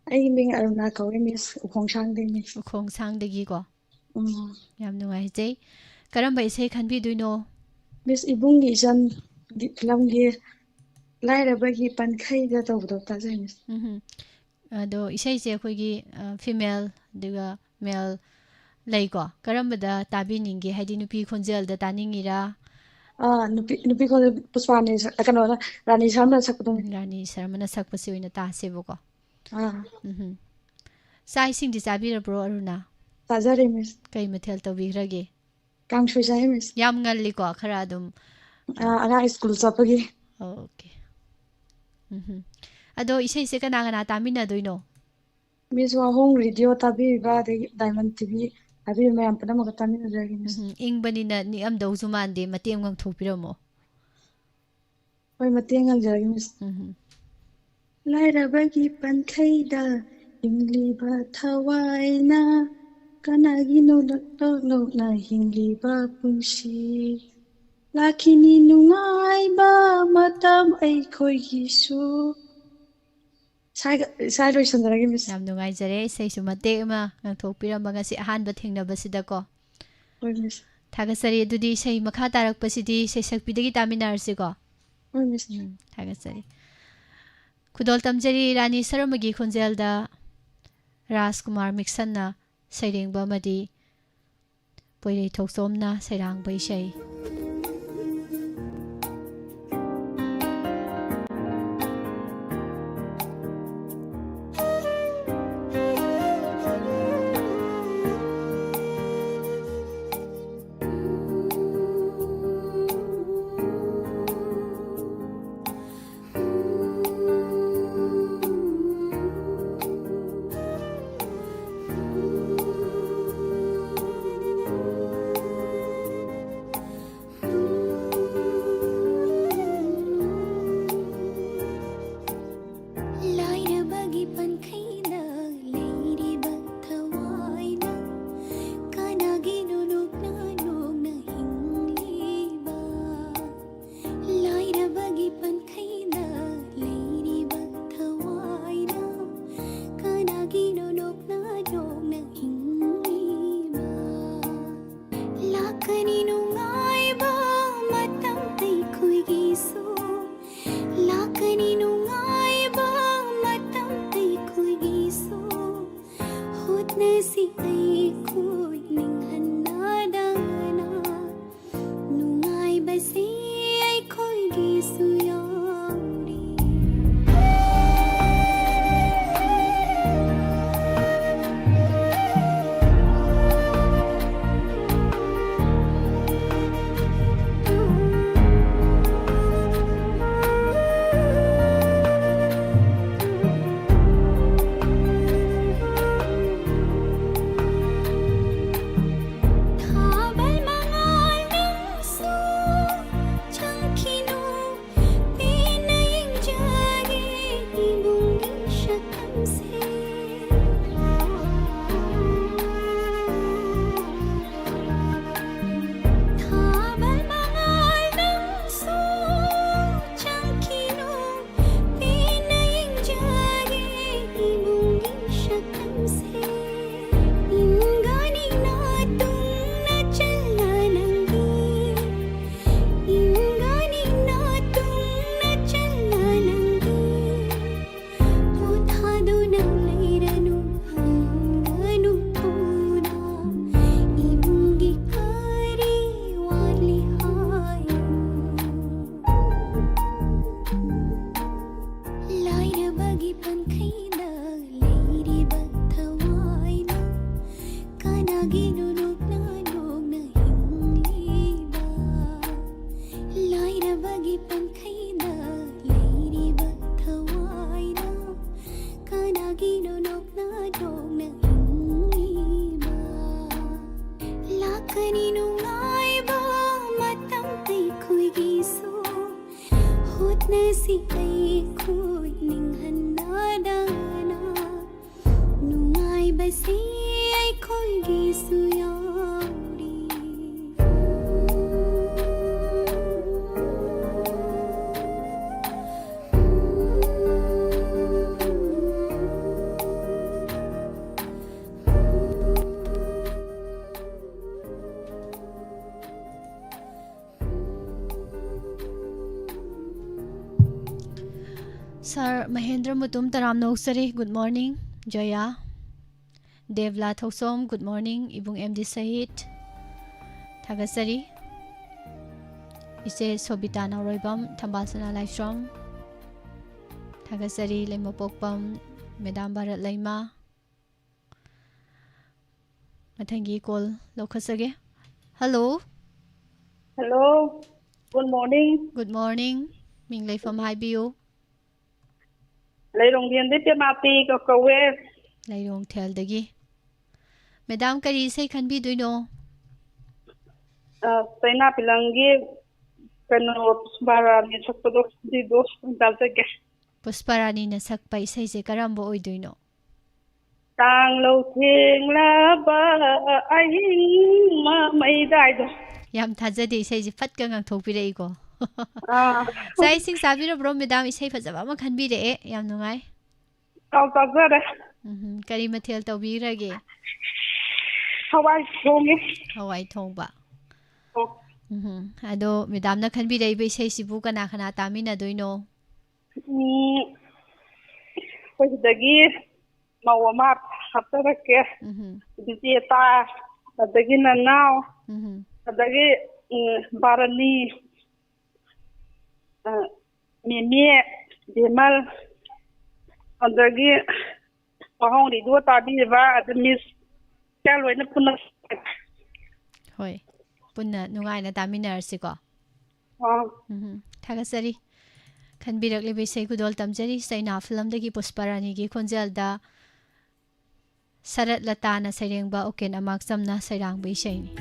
ꯑꯩꯒꯤ ꯃꯤꯡ ꯑꯔꯨꯅꯥ ꯀꯧꯏ, Miss꯫ ꯎꯈꯣꯡꯁꯥꯡꯗꯩꯅꯤ꯫ ꯎꯈꯣꯡꯁꯥꯡꯗꯒꯤꯀꯣ꯫ ꯎꯝ꯫ ꯌꯥꯝ ꯅꯨꯡꯉꯥꯏꯖꯩ꯫ ꯀꯔꯝꯕ ꯏꯁꯩ ꯈꯟꯕꯤꯗꯣꯏꯅꯣ? Miss, ꯏꯕꯨꯡꯒꯤ ꯏꯆꯟꯒꯤ ꯐꯤꯂꯝꯒꯤ ꯂꯥꯏꯔꯕꯒꯤ ꯄꯟꯈꯩꯗ ꯇꯧꯕꯗꯣ ꯇꯥꯖꯩ, Miss꯫ ꯎꯝꯍꯨꯝ꯫ ꯑꯗꯣ ꯏꯁꯩꯁꯦ ꯑꯩꯈꯣꯏꯒꯤ, ꯑ, female ꯑꯗꯨꯒ male ꯂꯩꯀꯣ꯫ ꯀꯔꯝꯕꯗ ꯇꯥꯕꯤꯅꯤꯡꯒꯦ? ꯍꯥꯏꯗꯤ ꯅꯨꯄꯤ ꯈꯣꯟꯖꯦꯜꯗ ꯇꯥꯅꯤꯡꯉꯤꯔꯥ? ꯑꯥ, ꯅꯨꯄꯤ, ꯅꯨꯄꯤ ꯈꯣꯟꯖꯦꯜ, ꯄꯨꯁꯄꯥꯅꯤ ꯁ-, ꯀꯩꯅꯣꯗ, ꯔꯥꯅꯤ ꯁꯔꯃꯅ ꯁꯛꯄꯗꯣ꯫ ꯎꯝ, ꯔꯥꯅꯤ ꯁꯔꯃꯅ ꯁꯛꯄꯁꯤ ꯑꯣꯏꯅ ꯇꯥꯁꯦꯕꯀꯣ꯫ ꯑꯥ꯫ ꯎꯝꯍꯨꯝ꯫ ꯆꯥꯛ ꯏꯁꯤꯡꯗꯤ ꯆꯥꯕꯤꯔꯕ꯭ꯔꯣ, ꯑꯔꯨꯅꯥ? ꯆꯥꯖꯔꯦ, Miss꯫ ꯀꯩ ꯃꯊꯦꯜ ꯇꯧꯕꯤꯈ꯭ꯔꯒꯦ? ꯀꯥꯡꯁꯣꯏ ꯆꯥꯏ, Miss꯫ ꯌꯥꯝ ꯉꯜꯂꯤꯀꯣ, ꯈꯔ ꯑꯗꯨꯝ, ꯑ, ꯑꯉꯥꯡ ꯁ꯭ꯀꯨꯜ ꯆꯠꯄꯒꯤ꯫ Okay꯫ ꯎꯝꯍꯨꯝ꯫ ꯑꯗꯣ ꯏꯁꯩꯁꯦ ꯀꯅꯥ ꯀꯅꯥ ꯇꯥꯃꯤꯟꯅꯗꯣꯏꯅꯣ? Miss, ꯋꯥꯍꯣꯡ ꯔꯦꯗꯤꯑꯣ ꯇꯥꯕꯤꯔꯤꯕ, ꯑꯗꯒꯤ ꯗꯥꯏꯃꯟ ꯇꯤ ꯚꯤ ꯇꯥꯕꯤꯔꯤꯕ ꯃꯌꯥꯝ ꯄꯨꯝꯅꯃꯛꯀ ꯇꯥꯃꯤꯟꯅꯖꯔꯒꯦ, Miss꯫ ꯎꯝꯍꯨꯝ꯫ ꯏꯪꯕꯅꯤꯅ ꯅꯤꯛꯑꯝꯗꯧꯁꯨ ꯃꯥꯟꯗꯦ, ꯃꯇꯦꯛ ꯑꯃ ꯉꯪꯊꯣꯛꯄꯤꯔꯝꯃꯣ꯫ ꯍꯣꯏ, ꯃꯇꯦꯛ ꯉꯪꯖꯔꯒꯦ, Miss꯫ ꯎꯝꯍꯨꯝ꯫ ꯂꯥꯏꯔꯕꯒꯤ ꯄꯟꯈꯩꯗ ꯍꯤꯡꯂꯤꯕ ꯊꯋꯥꯏꯅ, ꯀꯅꯥꯒꯤꯅꯣ ꯂꯣꯛ ꯂꯣꯛꯅ ꯍꯤꯡꯂꯤꯕ ꯄꯨꯟꯁꯤ꯫ ꯂꯥꯛꯈꯤꯅꯤ ꯅꯨꯡꯉꯥꯏꯕ ꯃꯇꯝ ꯑꯩꯈꯣꯏꯒꯤꯁꯨ꯫ ꯁ꯭ꯋꯥꯏꯒ-, ꯁ꯭ꯋꯥꯏ ꯂꯣꯏꯁꯤꯟꯖꯔꯒꯦ, Miss꯫ ꯌꯥꯝ ꯅꯨꯡꯉꯥꯏꯖꯔꯦ꯫ ꯏꯁꯩꯁꯨ ꯃꯇꯦꯛ ꯑꯃ ꯉꯪꯊꯣꯛꯄꯤꯔꯝꯕ ꯉꯁꯤ ꯑꯍꯥꯟꯕ ꯊꯦꯡꯅꯕꯁꯤꯗꯀꯣ꯫ ꯍꯣꯏ, Miss꯫ ꯊꯥꯒꯠꯆꯔꯤ꯫ ꯑꯗꯨꯗꯤ ꯏꯁꯩ ꯃꯈꯥ ꯇꯥꯔꯛꯄꯁꯤꯗꯤ ꯏꯁꯩ ꯁꯛꯄꯤꯗꯒꯤ ꯇꯥꯃꯤꯟꯅꯔꯁꯤꯀꯣ꯫ ꯍꯣꯏ, Miss꯫ ꯎꯝ, ꯊꯥꯒꯠꯆꯔꯤ꯫ ꯈꯨꯗꯣꯜ ꯇꯝꯖꯔꯤ ꯔꯥꯅꯤ ꯁꯔꯃꯒꯤ ꯈꯣꯟꯖꯦꯜꯗ ꯔꯥꯖꯀꯨꯃꯥꯔ ꯃꯤꯛꯁꯟꯅ ꯁꯩꯔꯦꯡꯕ ꯑꯃꯗꯤ ꯄꯣꯏꯔꯩ ꯊꯣꯛꯆꯣꯝꯅ ꯁꯩꯔꯥꯡꯕ ꯏꯁꯩ꯫ ꯅꯨꯡꯉꯥꯏꯕ ꯃꯇꯝ ꯑꯩꯈꯣꯏꯒꯤꯁꯨ, ꯂꯥꯛꯀꯅꯤ ꯅꯨꯡꯉꯥꯏꯕ ꯃꯇꯝ ꯑꯩꯈꯣꯏꯒꯤꯁꯨ꯫ ꯍꯣꯠꯅꯁꯤ ꯑꯩꯈꯣꯏ ꯅꯤꯡꯍꯟꯅꯗꯅ, ꯅꯨꯡꯉꯥꯏꯕꯁꯤ ꯑꯩꯈꯣꯏꯒꯤꯁꯨ ꯌꯥꯎꯔꯤ꯫ ꯊꯥꯕꯜ ꯃꯉꯥꯜ ꯅꯪꯁꯨ ꯆꯪꯈꯤꯅꯨ, ꯄꯦꯟꯅ ꯌꯦꯡꯖꯒꯦ ꯏꯕꯨꯡꯒꯤ ꯁꯛꯇꯝꯁꯦ꯫ ꯊꯥꯕꯜ ꯃꯉꯥꯜ ꯅꯪꯁꯨ ꯆꯪꯈꯤꯅꯨ, ꯄꯦꯟꯅ ꯌꯦꯡꯖꯒꯦ ꯏꯕꯨꯡꯒꯤ ꯁꯛꯇꯝꯁꯦ꯫ ꯏꯟꯒꯅꯤ ꯅꯇꯨꯡꯅ ꯆꯜꯂ ꯅꯪꯗꯤ, ꯏꯟꯒꯅꯤ ꯅꯇꯨꯡꯅ ꯆꯜꯂ ꯅꯪꯗꯤ꯫ ꯄꯣꯊꯥꯗꯨꯅ ꯂꯩꯔꯅꯨ, ꯍꯟꯒꯅꯨ ꯊꯨꯅ, ꯏꯕꯨꯡꯒꯤ ꯀꯔꯤ ꯋꯥꯠꯂꯤ ꯍꯥꯏꯌꯨ? ꯂꯥꯏꯔꯕꯒꯤ ꯄꯟꯈꯩꯗ ꯂꯩꯔꯤꯕ ꯊꯋꯥꯏꯗꯨ ꯀꯅꯥꯒꯤꯅꯣ ꯅꯣꯛꯅ ꯅꯣꯛꯅ ꯍꯤꯡꯂꯤꯕ? ꯂꯥꯏꯔꯕꯒꯤ ꯄꯟꯈꯩꯗ ꯂꯩꯔꯤꯕ ꯊꯋꯥꯏꯗꯨ ꯀꯅꯥꯒꯤꯅꯣ ꯅꯣꯛꯅ ꯅꯣꯛꯅ ꯍꯤꯡꯂꯤꯕ? ꯂꯥꯛꯀꯅꯤ ꯅꯨꯡꯉꯥꯏꯕ ꯃꯇꯝ ꯑꯩꯈꯣꯏꯒꯤꯁꯨ, ꯍꯣꯠꯅꯁꯤ ꯑꯩꯈꯣꯏ ꯅꯤꯡꯍꯟꯅꯗꯅ, ꯅꯨꯡꯉꯥꯏꯕꯁꯤ ꯑꯩꯈꯣꯏꯒꯤꯁꯨ ꯌꯥꯎꯔꯤ꯫ Sir Mahendra Mutum, ꯇꯔꯥꯝꯅ ꯑꯣꯛꯆꯔꯤ꯫ Good morning꯫ ꯖꯌꯥ꯫ ꯗꯦꯕꯂꯥ ꯊꯧꯁꯣꯝ, good morning꯫ ꯏꯕꯨꯡ ꯑꯦꯝ ꯗꯤ ꯁꯍꯤꯠ, ꯊꯥꯒꯠꯆꯔꯤ꯫ ꯏꯆꯦ ꯁꯣꯕꯤꯇꯥ ꯅꯥꯎꯔꯣꯏꯕꯝ, ꯊꯝꯕꯥꯜ ꯁꯅꯥ ꯂꯥꯏꯁ꯭ꯔꯝ, ꯊꯥꯒꯠꯆꯔꯤ꯫ ꯂꯩꯃꯄꯣꯛꯄꯝ ꯃꯦꯗꯥꯝ ꯚꯥꯔꯠ ꯂꯩꯃ꯫ ꯃꯊꯪꯒꯤ call ꯂꯧꯈꯠꯆꯒꯦ꯫ Hello꯫ Hello꯫ Good morning꯫ Good morning꯫ ꯃꯤꯡ ꯂꯩꯐꯝ ꯍꯥꯏꯕꯤꯌꯨ꯫ ꯂꯩꯔꯣꯡꯊꯦꯝꯗꯩ ꯄꯦꯃꯥꯄꯤ ꯀꯧ-, ꯀꯧꯋꯦ꯫ ꯂꯩꯔꯣꯡꯊꯦꯜꯗꯒꯤ꯫ ꯃꯦꯗꯥꯝ, ꯀꯔꯤ ꯏꯁꯩ ꯈꯟꯕꯤꯗꯣꯏꯅꯣ? ꯑ, ꯆꯩꯅꯥ ꯐꯤꯂꯝꯒꯤ ꯀꯩꯅꯣ, ꯄꯨꯁꯄꯥꯔꯥꯅꯤ ꯁꯛꯄꯗꯣ, ꯑꯗꯨꯏꯗꯣ ꯑꯣꯏꯅ ꯇꯥꯖꯒꯦ꯫ ꯄꯨꯁꯄꯥꯔꯥꯅꯤꯅ ꯁꯛꯄ ꯏꯁꯩꯁꯦ ꯀꯔꯝꯕ ꯑꯣꯏꯗꯣꯏꯅꯣ? ꯇꯥꯡꯂꯧ ꯊꯦꯡꯂꯕ ꯑꯍꯤꯡ ꯃꯃꯩꯗ ꯍꯥꯏꯗꯣ꯫ ꯌꯥꯝ ꯊꯥꯖꯗꯦ, ꯏꯁꯩꯁꯦ ꯐꯠꯀ ꯉꯥꯡꯊꯣꯛꯄꯤꯔꯛꯏꯀꯣ꯫ ꯑꯥ꯫ ꯆꯥꯛ ꯏꯁꯤꯡ ꯆꯥꯕꯤꯔꯕ꯭ꯔꯣ, ꯃꯦꯗꯥꯝ? ꯏꯁꯩ ꯐꯖꯕ ꯑꯃ ꯈꯟꯕꯤꯔꯛꯑꯦ, ꯌꯥꯝ ꯅꯨꯡꯉꯥꯏ꯫ ꯑꯧ, ꯆꯥꯖꯔꯦ꯫ ꯎꯝꯍꯨꯝ, ꯀꯔꯤ ꯃꯊꯦꯜ ꯇꯧꯕꯤꯔꯒꯦ? ꯍꯋꯥꯏ ꯊꯣꯡꯉꯦ꯫ ꯍꯋꯥꯏ ꯊꯣꯡꯕ꯫ ꯑꯣ꯫ ꯎꯝꯍꯨꯝ, ꯑꯗꯣ ꯃꯦꯗꯥꯝꯅ ꯈꯟꯕꯤꯔꯛꯏꯕ ꯏꯁꯩꯁꯤꯕꯨ ꯀꯅꯥ ꯀꯅꯥ ꯇꯥꯃꯤꯟꯅꯗꯣꯏꯅꯣ? ꯎꯝ, ꯑꯩꯈꯣꯏ ꯁꯤꯗꯒꯤ ꯃꯧ ꯑꯃ ꯍꯥꯞꯆꯔꯛꯀꯦ꯫ ꯎꯝꯍꯨꯝ꯫ ꯕꯤꯖꯦꯇꯥ, ꯑꯗꯒꯤ ꯅꯅꯥꯎ, ꯎꯝꯍꯨꯝ꯫ ꯑꯗꯒꯤ, ꯎꯝ, ꯕꯥꯔꯅꯤ, ꯑ, ꯃꯦꯃꯦ, ꯕꯤꯃꯜ, ꯑꯗꯒꯤ ꯋꯥꯍꯣꯡ ꯔꯦꯗꯤꯑꯣ ꯇꯥꯕꯤꯔꯤꯕ, ꯑꯗ ꯃꯤꯁ ꯀꯌꯥ ꯂꯣꯏꯅ ꯄꯨꯟꯅ꯫ ꯍꯣꯏ, ꯄꯨꯟꯅ ꯅꯨꯡꯉꯥꯏꯅ ꯇꯥꯃꯤꯟꯅꯔꯁꯤꯀꯣ꯫ ꯑꯥ꯫ ꯎꯝꯍꯨꯝ, ꯊꯥꯒꯠꯆꯔꯤ꯫ ꯈꯟꯕꯤꯔꯛꯂꯤꯕ ꯏꯁꯩ ꯈꯨꯗꯣꯜ ꯇꯝꯖꯔꯤ, ꯆꯩꯅꯥ ꯐꯤꯂꯝꯗꯒꯤ ꯄꯨꯁꯄꯥꯔꯥꯅꯤꯒꯤ ꯈꯣꯟꯖꯦꯜꯗ ꯁꯔꯠ ꯂꯇꯥꯅ ꯁꯩꯔꯦꯡꯕ, ꯎꯀꯦꯟ ꯑꯃꯥꯛꯆꯝꯅ ꯁꯩꯔꯥꯡꯕ ꯏꯁꯩꯅꯤ꯫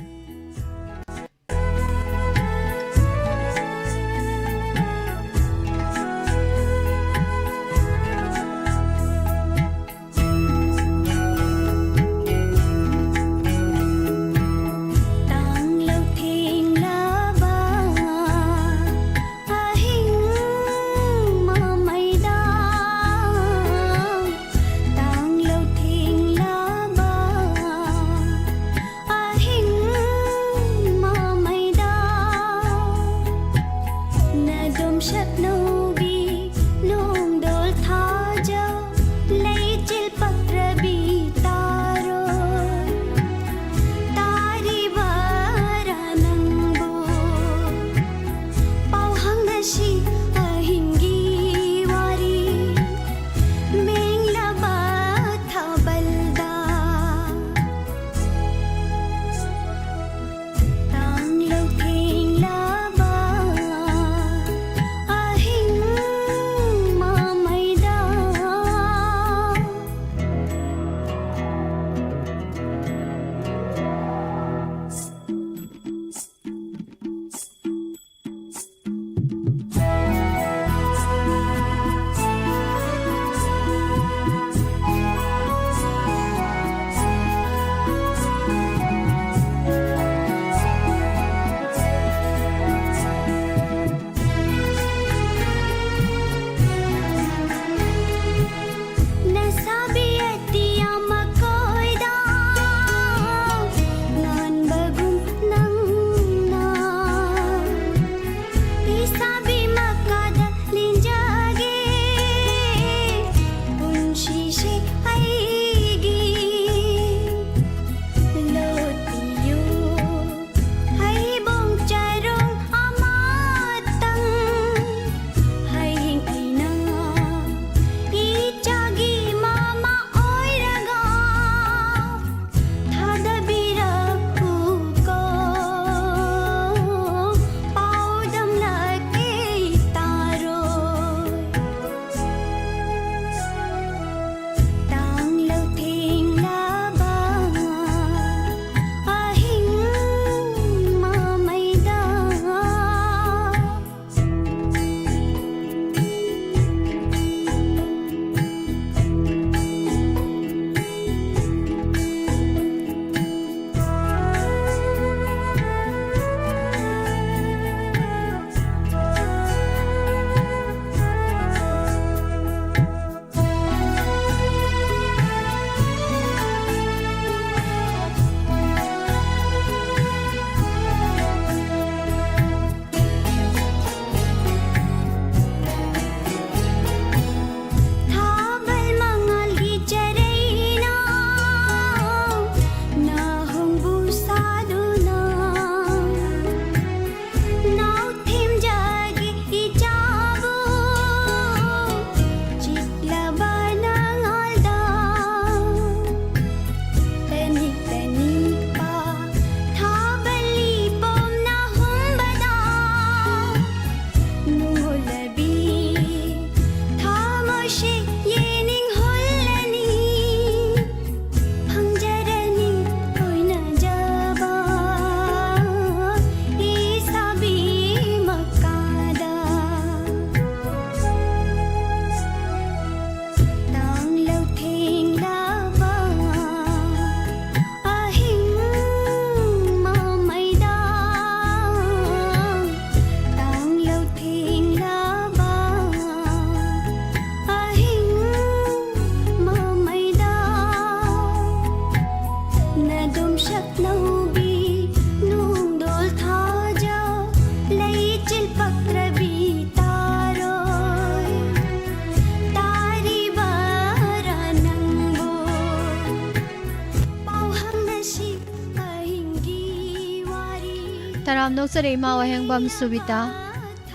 ꯇꯔꯥꯝꯅ ꯑꯣꯛꯆꯔꯤ ꯏꯃꯥ ꯋꯥꯍꯦꯡꯕꯝ ꯁꯨꯕꯤꯇꯥ꯫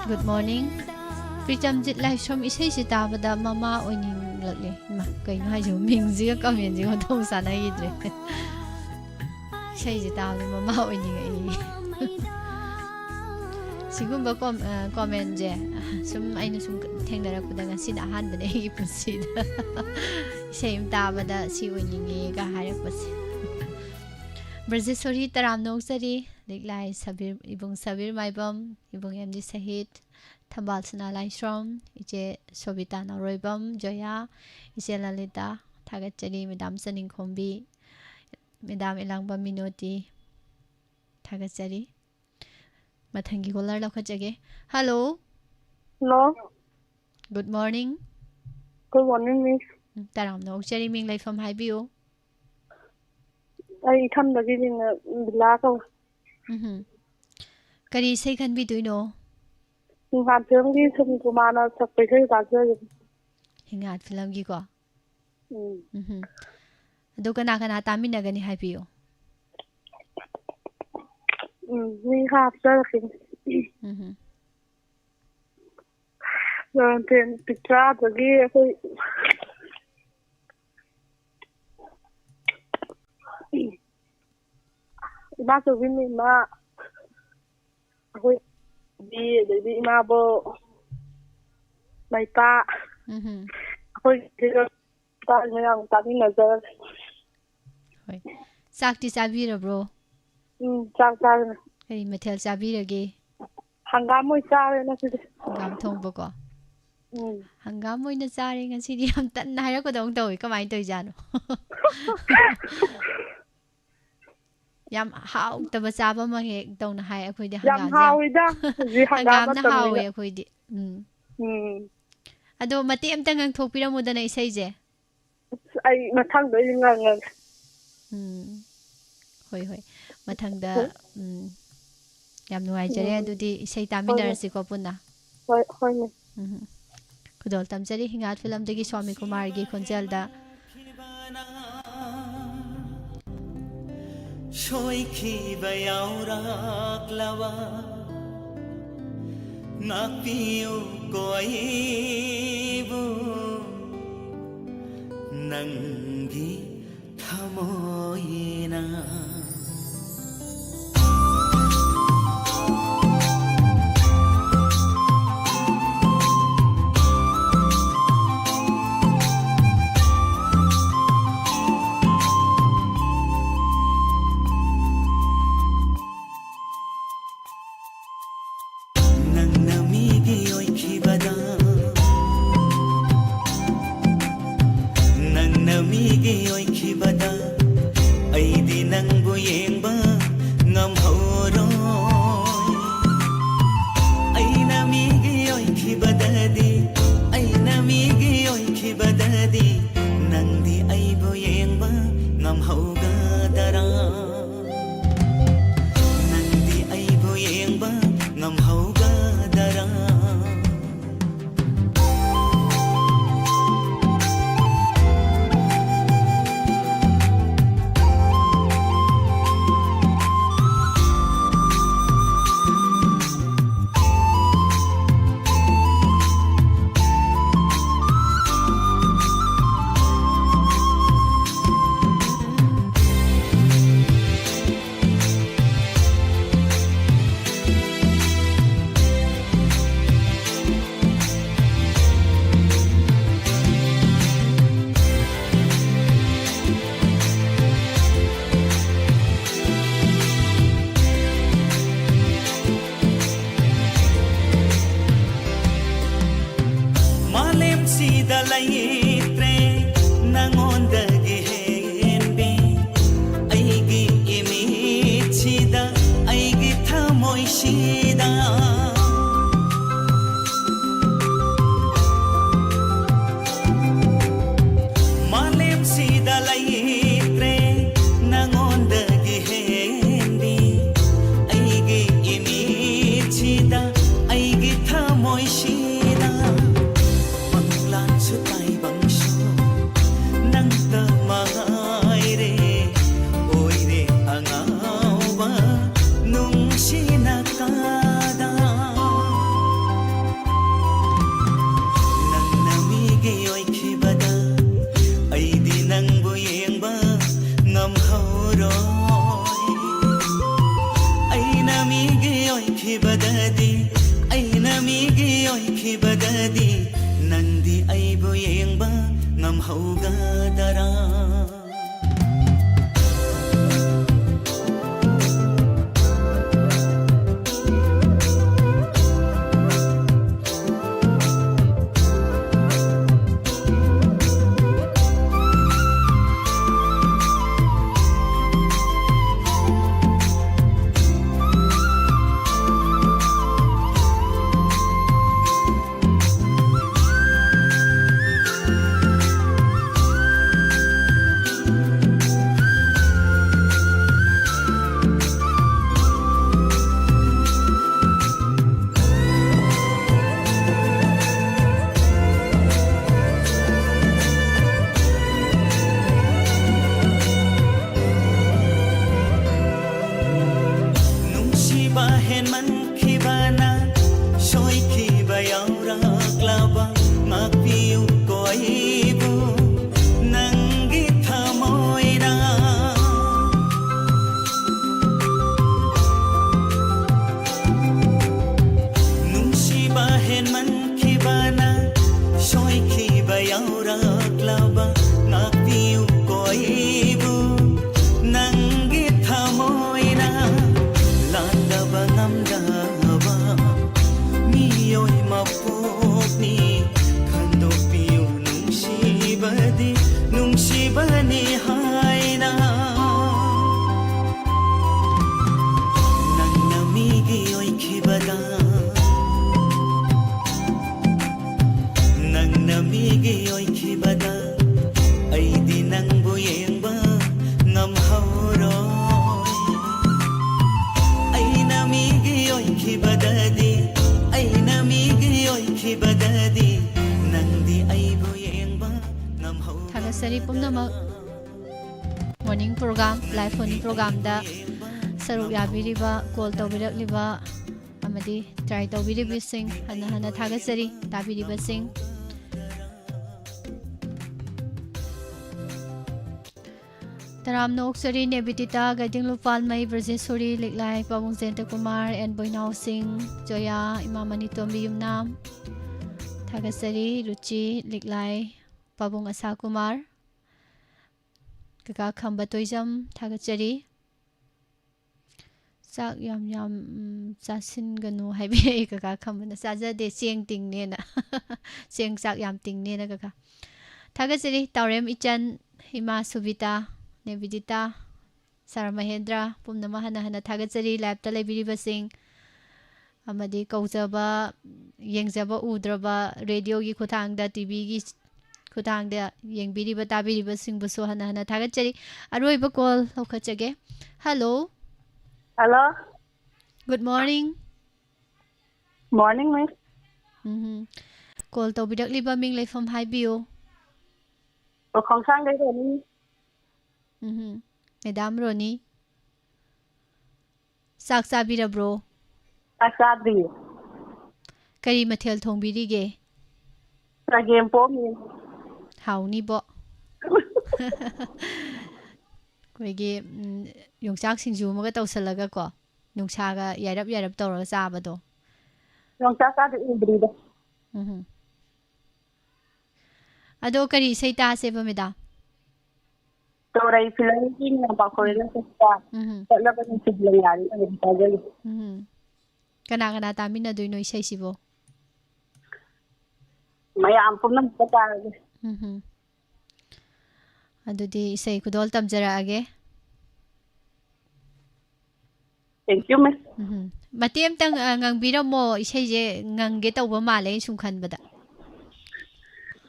Good morning꯫ ꯄ꯭ꯔꯤꯇꯝꯖꯤꯠ ꯂꯥꯏꯁ꯭ꯔꯝ ꯏꯁꯩꯁꯤ ꯇꯥꯕꯗ ꯃꯃꯥ ꯑꯣꯏꯅꯤꯡꯂꯛꯂꯦ꯫ ꯏꯃꯥ, ꯀꯩꯅꯣ ꯍꯥꯏꯁꯤꯕꯨ? ꯃꯤꯡꯁꯤꯒ ꯀꯃꯦꯟꯁꯤꯒ ꯃꯊꯣꯡ ꯆꯥꯅꯈꯤꯗ꯭ꯔꯦ꯫ ꯏꯁꯩꯁꯤ ꯇꯥꯕꯗ ꯃꯃꯥ ꯑꯣꯏꯅꯤꯡꯉꯛꯏ꯫ ꯁꯤꯒꯨꯝꯕ ꯀꯣꯝ-, ꯑ, ꯀꯣꯃꯦꯟꯁꯦ ꯁꯨꯝ ꯑꯩꯅ ꯁꯨꯝ ꯊꯦꯡꯅꯔꯛꯄꯗ ꯉꯁꯤꯅ ꯑꯍꯥꯟꯕꯅꯦ ꯑꯩꯒꯤ ꯄꯨꯟꯁꯤꯗ꯫ ꯏꯁꯩ ꯑꯃ ꯇꯥꯕꯗ ꯁꯤ ꯑꯣꯏꯅꯤꯡꯉꯦꯒ ꯍꯥꯏꯔꯛꯄꯁꯦ꯫ ꯕ꯭ꯔꯖꯦꯁꯣꯔꯤ ꯇꯔꯥꯝꯅ ꯑꯣꯛꯆꯔꯤ꯫ ꯂꯤꯛꯂꯥꯏ ꯁꯕꯤꯔ, ꯏꯕꯨꯡ ꯁꯕꯤꯔ ꯃꯥꯏꯕꯝ, ꯏꯕꯨꯡ ꯑꯦꯝ ꯖꯤ ꯁꯍꯤꯠ, ꯊꯝꯕꯥꯜ ꯁꯅꯥ ꯂꯥꯏꯁ꯭ꯔꯝ, ꯏꯆꯦ ꯁꯣꯕꯤꯇꯥ ꯅꯥꯎꯔꯣꯏꯕꯝ, ꯖꯣꯌꯥ, ꯏꯆꯦ ꯂꯂꯤꯇꯥ, ꯊꯥꯒꯠꯆꯔꯤ꯫ ꯃꯦꯗꯥꯝ ꯆꯅꯤꯡꯈꯣꯝꯕꯤ, ꯃꯦꯗꯥꯝ ꯏꯂꯥꯡꯕꯝ ꯃꯤꯅꯣꯇꯤ, ꯊꯥꯒꯠꯆꯔꯤ꯫ ꯃꯊꯪꯒꯤ ꯀꯣꯂꯔ ꯂꯧꯈꯠꯆꯒꯦ꯫ Hello. Hello. Good morning꯫ Good morning, miss꯫ ꯎꯝ, ꯇꯔꯥꯝꯅ ꯑꯣꯛꯆꯔꯤ, ꯃꯤꯡ ꯂꯩꯐꯝ ꯍꯥꯏꯕꯤꯌꯨ꯫ ꯑꯩ ꯏꯊꯝꯗꯒꯤꯅꯤꯅ ꯕꯤꯂꯥ ꯀꯧꯏ꯫ ꯎꯝꯍꯨꯝ꯫ ꯀꯔꯤ ꯏꯁꯩ ꯈꯟꯕꯤꯗꯣꯏꯅꯣ? ꯅꯤꯡꯍꯥꯟ ꯐꯤꯂꯝꯒꯤ ꯁꯨꯅꯤꯜ ꯀꯨꯃꯥꯔꯅ ꯁꯛꯄ ꯏꯁꯩ ꯇꯥꯖꯒꯦ꯫ ꯅꯤꯡꯍꯥꯟ ꯐꯤꯂꯝꯒꯤꯀꯣ? ꯎꯝ꯫ ꯎꯝꯍꯨꯝ꯫ ꯑꯗꯣ ꯀꯅꯥ ꯀꯅꯥ ꯇꯥꯃꯤꯟꯅꯒꯅꯤ ꯍꯥꯏꯕꯤꯌꯨ꯫ ꯎꯝ, ꯃꯤ ꯈꯔ ꯍꯥꯞꯆꯔꯛꯀꯦ꯫ ꯎꯝꯍꯨꯝ꯫ ꯂꯣꯔꯦꯟꯊꯦꯟ ꯄꯤꯇ꯭ꯔꯥꯗꯒꯤ ꯑꯩꯈꯣꯏ ꯏꯃꯥꯆꯧꯕꯤ ꯃꯦꯝꯃ, ꯑꯩꯈꯣꯏ ꯕꯤ, ꯑꯗꯩꯗꯤ ꯏꯃꯥꯕꯣꯛ, ꯃꯩꯄꯥ, ꯎꯝꯍꯨꯝ꯫ ꯑꯩꯈꯣꯏ ꯁꯤꯗ ꯃꯌꯥꯝ ꯇꯥꯃꯤꯟꯅꯖꯔꯒꯦ꯫ ꯍꯣꯏ꯫ ꯆꯥꯛꯇꯤ ꯆꯥꯕꯤꯔꯕ꯭ꯔꯣ? ꯎꯝ, ꯆꯥꯛ ꯆꯥꯔꯦ꯫ ꯀꯔꯤ ꯃꯊꯦꯜ ꯆꯥꯕꯤꯔꯒꯦ? ꯍꯪꯒꯥꯝ ꯑꯣꯏ ꯆꯥꯔꯦ ꯉꯁꯤꯗꯤ꯫ ꯍꯪꯒꯥꯝ ꯊꯣꯡꯕꯀꯣ? ꯎꯝ꯫ ꯍꯪꯒꯥꯝ ꯑꯣꯏꯅ ꯆꯥꯔꯦ ꯉꯁꯤꯗꯤ꯫ ꯌꯥꯝ ꯇꯟꯅ ꯍꯥꯏꯔꯛꯄꯗꯧꯅ ꯇꯧꯋꯤ꯫ ꯀꯃꯥꯏꯅ ꯇꯧꯔꯤꯖꯥꯠꯅꯣ? ꯌꯥꯝ ꯍꯥꯎꯇꯕ ꯆꯥꯕ ꯑꯃ ꯍꯦꯛ ꯇꯧꯅ ꯍꯥꯏ ꯑꯩꯈꯣꯏꯗꯤ ꯌꯥꯝ ꯍꯪꯒꯥꯝꯁꯦ ꯌꯥꯝ ꯍꯥꯎꯋꯤꯗ, ꯍꯧꯖꯤꯛ ꯍꯪꯒꯥꯝ ꯍꯪꯒꯥꯝꯅ ꯃꯇꯝꯅꯤꯅ꯫ ꯍꯥꯎꯋꯦ ꯑꯩꯈꯣꯏꯗꯤ꯫ ꯎꯝ꯫ ꯎꯝ꯫ ꯑꯗꯣ ꯃꯇꯦꯛ ꯑꯝꯇ ꯉꯪꯊꯣꯛꯄꯤꯔꯝꯃꯨꯗꯅ ꯏꯁꯩꯁꯦ꯫ ꯑꯁ, ꯑꯩ ꯃꯊꯪꯗ ꯑꯩ ꯉꯪꯉꯒꯦ꯫ ꯎꯝ꯫ ꯍꯣꯏ, ꯍꯣꯏ꯫ ꯃꯊꯪꯗ, ꯍꯣꯏ꯫ ꯎꯝ꯫ ꯌꯥꯝ ꯅꯨꯡꯉꯥꯏꯖꯔꯦ꯫ ꯎꯝ꯫ ꯑꯗꯨꯗꯤ ꯏꯁꯩ ꯍꯣꯏ, ꯍꯣꯏ꯫ ꯇꯥꯃꯤꯟꯅꯔꯁꯤꯀꯣ ꯄꯨꯟꯅ꯫ ꯍꯣꯏ, ꯍꯣꯏꯅꯦ꯫ ꯎꯝ꯫ ꯈꯨꯗꯣꯜ ꯇꯝꯖꯔꯤ ꯍꯤꯡꯒꯥꯠ ꯐꯤꯂꯝꯗꯒꯤ ꯁ꯭ꯋꯥꯃꯤ ꯀꯨꯃꯥꯔꯒꯤ ꯈꯣꯟꯖꯦꯜꯗ꯫ ꯁꯣꯏꯈꯤꯕ ꯌꯥꯎꯔꯛꯂꯕ ꯉꯥꯛꯄꯤꯌꯨ ꯀꯣ ꯑꯩꯕꯨ ꯅꯪꯒꯤ ꯊꯃꯣꯏꯅ꯫ ꯅꯪꯅ ꯃꯤꯒꯤ ꯑꯣꯏꯈꯤꯕꯗ, ꯅꯪꯅ ꯃꯤꯒꯤ ꯑꯣꯏꯈꯤꯕꯗ, ꯑꯩꯗꯤ ꯅꯪꯕꯨ ꯌꯦꯡꯕ ꯉꯝꯍꯧꯔꯣꯏ꯫ ꯑꯩꯅ ꯃꯤꯒꯤ ꯑꯣꯏꯈꯤꯕꯗꯗꯤ, ꯑꯩꯅ ꯃꯤꯒꯤ ꯑꯣꯏꯈꯤꯕꯗꯗꯤ, ꯅꯪꯗꯤ ꯑꯩꯕꯨ ꯌꯦꯡꯕ ꯉꯝꯍꯧꯒꯗꯔꯥ? ꯅꯪꯗꯤ ꯑꯩꯕꯨ ꯌꯦꯡꯕ ꯉꯝꯍꯧꯒꯗꯔꯥ? ꯍꯧꯔꯣꯏ꯫ ꯑꯩꯅ ꯃꯤꯒꯤ ꯑꯣꯏꯈꯤꯕꯗꯗꯤ, ꯑꯩꯅ ꯃꯤꯒꯤ ꯑꯣꯏꯈꯤꯕꯗꯗꯤ, ꯅꯪꯗꯤ ꯑꯩꯕꯨ ꯌꯦꯡꯕ ꯉꯝꯍꯧꯒꯗꯔꯥ? ꯅꯨꯡꯁꯤꯕ ꯍꯦꯟꯃꯟꯈꯤꯕꯅ ꯁꯣꯏꯈꯤꯕ ꯌꯥꯎꯔꯛꯂꯕ, ꯉꯥꯛꯄꯤꯌꯨꯀꯣ ꯑꯩꯕꯨ ꯅꯪꯒꯤ ꯊꯃꯣꯏꯅ꯫ ꯅꯨꯡꯁꯤꯕ ꯍꯦꯟꯃꯟꯈꯤꯕꯅ ꯁꯣꯏꯈꯤꯕ ꯌꯥꯎꯔꯛꯂꯕ, ꯉꯥꯛꯄꯤꯌꯨꯀꯣ ꯑꯩꯕꯨ ꯅꯪꯒꯤ ꯊꯃꯣꯏꯅ꯫ ꯂꯥꯟꯗꯕ ꯉꯝꯗꯕ ꯃꯤꯑꯣꯏ ꯃꯄꯣꯛꯅꯤ, ꯈꯟꯗꯣꯛꯄꯤꯌꯨ ꯅꯨꯡꯁꯤꯕꯗꯤ ꯅꯨꯡꯁꯤꯕꯅꯤ ꯍꯥꯏꯅ꯫ ꯅꯪꯅ ꯃꯤꯒꯤ ꯑꯣꯏꯈꯤꯕꯗ, ꯅꯪꯅ ꯃꯤꯒꯤ ꯑꯣꯏꯈꯤꯕꯗ, ꯑꯩꯗꯤ ꯅꯪꯕꯨ ꯌꯦꯡꯕ ꯉꯝꯍꯧꯔꯣꯏ꯫ ꯑꯩꯅ ꯃꯤꯒꯤ ꯑꯣꯏꯈꯤꯕꯗꯗꯤ, ꯑꯩꯅ ꯃꯤꯒꯤ ꯑꯣꯏꯈꯤꯕꯗꯗꯤ, ꯅꯪꯗꯤ ꯑꯩꯕꯨ ꯌꯦꯡꯕ ꯉꯝꯍꯧꯔꯣꯏ꯫ ꯊꯥꯒꯠꯆꯔꯤ ꯄꯨꯝꯅꯃꯛ꯫ Morning program, live phone programꯗ ꯁꯔꯨꯛ ꯌꯥꯕꯤꯔꯤꯕ, call ꯇꯧꯕꯤꯔꯛꯂꯤꯕ ꯑꯃꯗꯤ try ꯇꯧꯕꯤꯔꯤꯕꯁꯤꯡ ꯍꯟꯅ ꯍꯟꯅ ꯊꯥꯒꯠꯆꯔꯤ꯫ ꯇꯥꯕꯤꯔꯤꯕꯁꯤꯡ, ꯇꯔꯥꯝꯅ ꯑꯣꯛꯆꯔꯤ ꯅꯦꯕꯤꯗꯤꯇꯥ, ꯒꯥꯏꯗꯤꯡꯂꯨ ꯄꯥꯜꯃꯩ, ꯕ꯭ꯔꯖꯦꯁꯣꯔꯤ ꯂꯤꯛꯂꯥꯏ, ꯄꯥꯕꯨꯡ ꯖꯌꯟꯇ ꯀꯨꯃꯥꯔ, ꯑꯦꯟ ꯕꯣꯏꯅꯥꯎ ꯁꯤꯡ, ꯖꯣꯌꯥ, ꯏꯃꯥ ꯃꯅꯤꯇꯣꯝꯕꯤ ꯌꯨꯝꯅꯥꯝ꯫ ꯊꯥꯒꯠꯆꯔꯤ ꯔꯨꯆꯤ ꯂꯤꯛꯂꯥꯏ, ꯄꯥꯕꯨꯡ ꯑꯁꯥ ꯀꯨꯃꯥꯔ, ꯀꯀꯥ ꯈꯝꯕ ꯇꯣꯏꯖꯝ, ꯊꯥꯒꯠꯆꯔꯤ꯫ ꯆꯥꯛ ꯌꯥꯝ ꯌꯥꯝ, ꯎꯝ, ꯆꯥꯁꯤꯟꯒꯅꯨ ꯍꯥꯏꯕꯤꯔꯛꯏ ꯀꯀꯥ ꯈꯝꯕꯅ꯫ ꯆꯥꯖꯗꯦ, ꯆꯦꯡ ꯇꯤꯡꯅꯦꯅ꯫ ꯆꯦꯡ ꯆꯥꯛ ꯌꯥꯝ ꯇꯤꯡꯅꯦꯅ ꯀꯀꯥ꯫ ꯊꯥꯒꯠꯆꯔꯤ ꯇꯥꯎꯔꯦꯝ ꯏꯆꯟ, ꯏꯃꯥ ꯁꯨꯕꯤꯇꯥ, ꯅꯦꯕꯤꯗꯤꯇꯥ, ꯁꯥꯔ ꯃꯍꯦꯟꯗ꯭ꯔ, ꯄꯨꯝꯅꯃꯛ ꯍꯟꯅ ꯍꯟꯅ ꯊꯥꯒꯠꯆꯔꯤ꯫ ꯂꯥꯏꯞꯇ ꯂꯩꯕꯤꯔꯤꯕꯁꯤꯡ ꯑꯃꯗꯤ ꯀꯧꯖꯕ, ꯌꯦꯡꯖꯕ ꯎꯗ꯭ꯔꯕ, ꯔꯦꯗꯤꯑꯣꯒꯤ ꯈꯨꯠꯊꯥꯡꯗ, ꯇꯤꯚꯤꯒꯤ ꯈꯨꯠꯊꯥꯡꯗ ꯌꯦꯡꯕꯤꯔꯤꯕ, ꯇꯥꯕꯤꯔꯤꯕꯁꯤꯡꯕꯨꯁꯨ ꯍꯟꯅ ꯍꯟꯅ ꯊꯥꯒꯠꯆꯔꯤ꯫ ꯑꯔꯣꯏꯕ ꯀꯣꯜ ꯂꯧꯈꯠꯆꯒꯦ꯫ Hello. Hello. Good morning. Morning, miss. ꯎꯝꯍꯨꯝ꯫ ꯀꯣꯜ ꯇꯧꯕꯤꯔꯛꯂꯤꯕ ꯃꯤꯡ ꯂꯩꯐꯝ ꯍꯥꯏꯕꯤꯌꯨ꯫ ꯎꯈꯣꯡꯁꯥꯡꯗꯩ ꯔꯣꯅꯤ꯫ ꯎꯝꯍꯨꯝ꯫ ꯃꯦꯗꯥꯝ ꯔꯣꯅꯤ, ꯆꯥꯛ ꯆꯥꯕꯤꯔꯕ꯭ꯔꯣ? ꯆꯥꯛ ꯆꯥꯗ꯭ꯔꯤꯌꯦ꯫ ꯀꯔꯤ ꯃꯊꯦꯜ ꯊꯣꯡꯕꯤꯔꯤꯒꯦ? ꯆꯒꯦꯝ ꯄꯣꯝꯃꯤ꯫ ꯍꯥꯎꯅꯤꯕꯣ꯫ ꯑꯩꯈꯣꯏꯒꯤ, ꯎꯝ, ꯌꯣꯡꯆꯥꯛ ꯁꯤꯡꯖꯨ ꯑꯃꯒ ꯇꯧꯁꯜꯂꯒꯀꯣ, ꯅꯨꯡꯁꯥꯒ ꯌꯥꯏꯔꯞ ꯌꯥꯏꯔꯞ ꯇꯧꯔꯒ ꯆꯥꯕꯗꯣ꯫ ꯌꯣꯡꯆꯥꯛ ꯆꯥꯗ ꯎꯗ꯭ꯔꯤꯗ꯫ ꯎꯝꯍꯨꯝ꯫ ꯑꯗꯣ ꯀꯔꯤ ꯏꯁꯩ ꯇꯥꯁꯦꯕ, ꯃꯦꯗꯥꯝ? ꯇꯣꯔꯩ ꯐꯤꯂꯝꯒꯤ ꯅꯝꯕꯔ ꯐꯣꯔ ꯎꯝ꯫ ꯅ ꯁꯛꯄ ꯎꯝꯍꯨꯝ꯫ ꯆꯠꯂꯕ ꯅꯨꯡꯁꯤꯠ ꯂꯪꯌꯥꯔꯤ ꯑꯣꯏꯅ ꯇꯥꯖꯒꯦ꯫ ꯎꯝꯍꯨꯝ꯫ ꯀꯅꯥ ꯀꯅꯥ ꯇꯥꯃꯤꯟꯅꯗꯣꯏꯅꯣ ꯏꯁꯩꯁꯤꯕꯣ? ꯃꯌꯥꯝ ꯄꯨꯝꯅꯃꯛꯇ ꯇꯥꯔꯒꯦ꯫ ꯎꯝꯍꯨꯝ꯫ ꯑꯗꯨꯗꯤ ꯏꯁꯩ ꯈꯨꯗꯣꯜ ꯇꯝꯖꯔꯛꯑꯒꯦ꯫ Thank you, miss꯫ ꯎꯝꯍꯨꯝ꯫ ꯃꯇꯦꯛ ꯑꯝꯇꯪ, ꯑ, ꯉꯪꯕꯤꯔꯝꯃꯣ, ꯏꯁꯩꯁꯦ ꯉꯪꯒꯦ ꯇꯧꯕ ꯃꯥꯜꯂꯦ ꯑꯩꯅ ꯁꯨꯝ ꯈꯟꯕꯗ꯫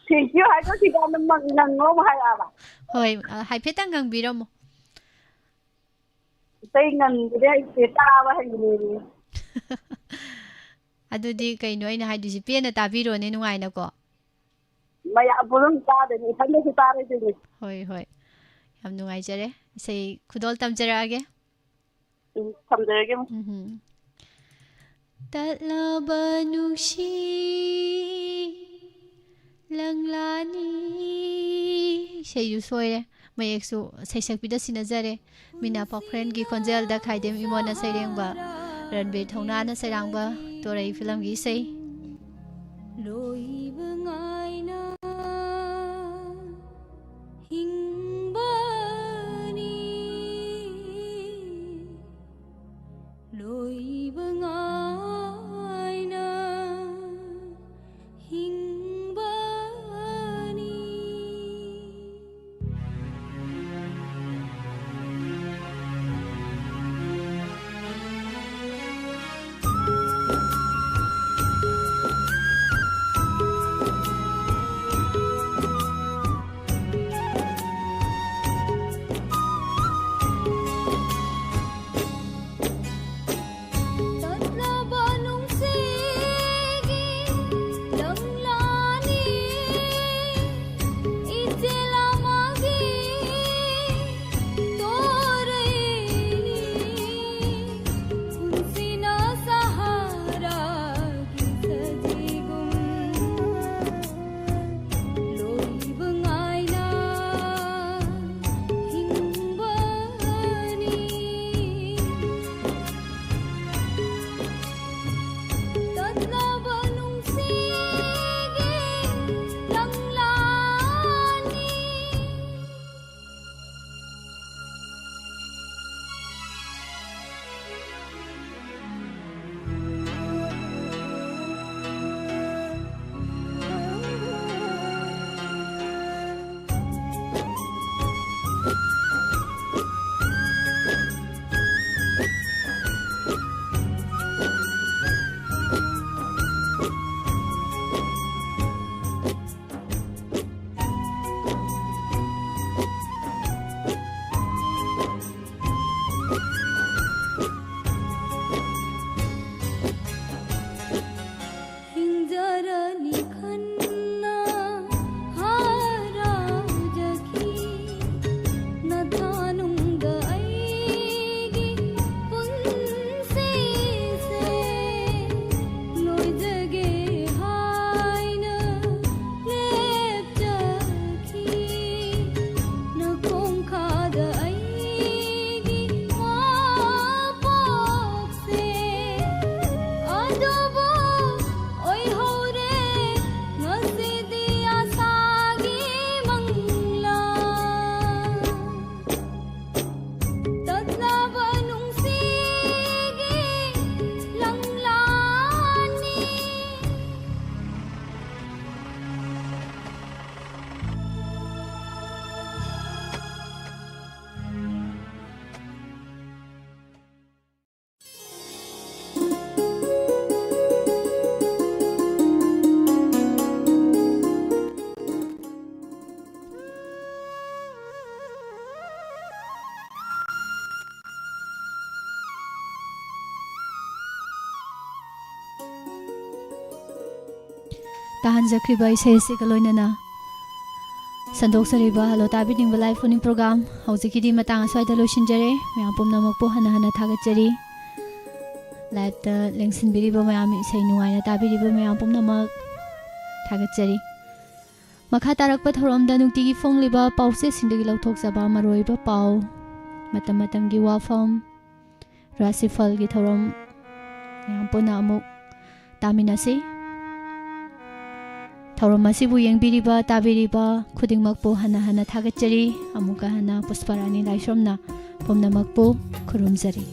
Thank you ꯍꯥꯏꯗꯣꯛꯈꯤꯀꯥꯟꯗ ꯃꯪ ꯉꯪꯉꯣ ꯑꯃꯨꯛ ꯍꯥꯏꯔꯛꯑꯕ? ꯍꯣꯏ, ꯑ, ꯍꯥꯏꯐꯦꯠꯇꯪ ꯉꯪꯕꯤꯔꯝꯃꯣ꯫ ꯏꯁꯩ ꯉꯪꯕꯗꯤ ꯍꯩꯇꯦ, ꯇꯥꯕ ꯍꯩꯕꯅꯦꯃꯤ꯫ ꯑꯗꯨꯗꯤ ꯀꯩꯅꯣ ꯑꯩꯅ ꯍꯥꯏꯗꯣꯏꯁꯤ, ꯄꯦꯟꯅ ꯇꯥꯕꯤꯔꯣꯅꯦ, ꯅꯨꯡꯉꯥꯏꯅꯀꯣ꯫ ꯃꯌꯥꯝ ꯄꯨꯝꯅꯃꯛ ꯇꯥꯗꯣꯏꯅꯤ, ꯏꯊꯟꯗꯁꯨ ꯇꯥꯔꯣꯏꯗꯣꯏꯅꯤ꯫ ꯍꯣꯏ, ꯍꯣꯏ꯫ ꯌꯥꯝ ꯅꯨꯡꯉꯥꯏꯖꯔꯦ꯫ ꯏꯁꯩ ꯈꯨꯗꯣꯜ ꯇꯝꯖꯔꯛꯑꯒꯦ꯫ ꯎꯝ, ꯊꯝꯖꯔꯒꯦ꯫ ꯎꯝꯍꯨꯝ꯫ ꯇꯠꯂꯕ ꯅꯨꯡꯁꯤ ꯂꯪꯂꯥꯅꯤ꯫ ꯏꯁꯩꯁꯨ ꯁꯣꯏꯔꯦ꯫ ꯃꯌꯦꯛꯁꯨ ꯁꯩꯁꯛꯄꯤꯗ ꯁꯤꯟꯅꯖꯔꯦ꯫ ꯃꯤꯅꯥ ꯄꯥꯎꯈ꯭ꯔꯦꯟꯒꯤ ꯈꯣꯟꯖꯦꯜꯗ ꯈꯥꯏꯗꯦꯝ ꯏꯃꯣꯅ ꯁꯩꯔꯦꯡꯕ, ꯔꯟꯕꯤꯔ ꯊꯧꯅꯥꯅ ꯁꯩꯔꯥꯡꯕ ꯇꯣꯔꯩ ꯐꯤꯂꯝꯒꯤ ꯏꯁꯩ꯫ ꯂꯣꯏꯕ ꯉꯥꯏꯅ ꯍꯤꯡꯕꯅꯤ, ꯂꯣꯏꯕ ꯉꯥꯏꯅ ꯍꯤꯡꯕꯅꯤ꯫ ꯇꯥꯍꯟꯖꯈ꯭ꯔꯤꯕ ꯏꯁꯩ ꯑꯁꯤꯒ ꯂꯣꯏꯅꯅ ꯁꯟꯗꯣꯛꯆꯔꯤꯕ ꯍꯜꯂꯣ ꯇꯥꯕꯤꯅꯤꯡꯕ live phone-in program ꯍꯧꯖꯤꯛꯀꯤꯗꯤ ꯃꯇꯥꯡ ꯑꯁ꯭ꯋꯥꯏꯗ ꯂꯣꯏꯁꯤꯟꯖꯔꯦ꯫ ꯃꯌꯥꯝ ꯄꯨꯝꯅꯃꯛꯄꯨ ꯍꯟꯅ ꯍꯟꯅ ꯊꯥꯒꯠꯆꯔꯤ꯫ Live-ꯇ ꯂꯦꯡꯁꯤꯟꯕꯤꯔꯤꯕ ꯃꯌꯥꯝ, ꯏꯁꯩ ꯅꯨꯡꯉꯥꯏꯅ ꯇꯥꯕꯤꯔꯤꯕ ꯃꯌꯥꯝ ꯄꯨꯝꯅꯃꯛ ꯊꯥꯒꯠꯆꯔꯤ꯫ ꯃꯈꯥ ꯇꯥꯔꯛꯄ ꯊꯧꯔꯝꯗ ꯅꯨꯡꯇꯤꯒꯤ ꯐꯣꯡꯂꯤꯕ ꯄꯥꯎꯆꯦꯁꯤꯡꯗꯒꯤ ꯂꯧꯊꯣꯛꯆꯕ ꯃꯔꯨꯑꯣꯏꯕ ꯄꯥꯎ, ꯃꯇꯝ ꯃꯇꯝꯒꯤ ꯋꯥꯐꯝ, ꯔꯥꯁꯤꯐꯜꯒꯤ ꯊꯧꯔꯝ ꯃꯌꯥꯝ ꯄꯨꯟꯅ ꯑꯃꯨꯛ ꯇꯥꯃꯤꯟꯅꯁꯤ꯫ ꯊꯧꯔꯝ ꯑꯁꯤꯕꯨ ꯌꯦꯡꯕꯤꯔꯤꯕ, ꯇꯥꯕꯤꯔꯤꯕ ꯈꯨꯗꯤꯡꯃꯛꯄꯨ ꯍꯟꯅ ꯍꯟꯅ ꯊꯥꯒꯠꯆꯔꯤ꯫ ꯑꯃꯨꯛꯀ ꯍꯟꯅ ꯄꯨꯁꯄꯥꯔꯥꯅꯤ ꯂꯥꯏꯁ꯭ꯔꯝꯅ ꯄꯨꯝꯅꯃꯛꯄꯨ ꯈꯨꯔꯨꯝꯖꯔꯤ꯫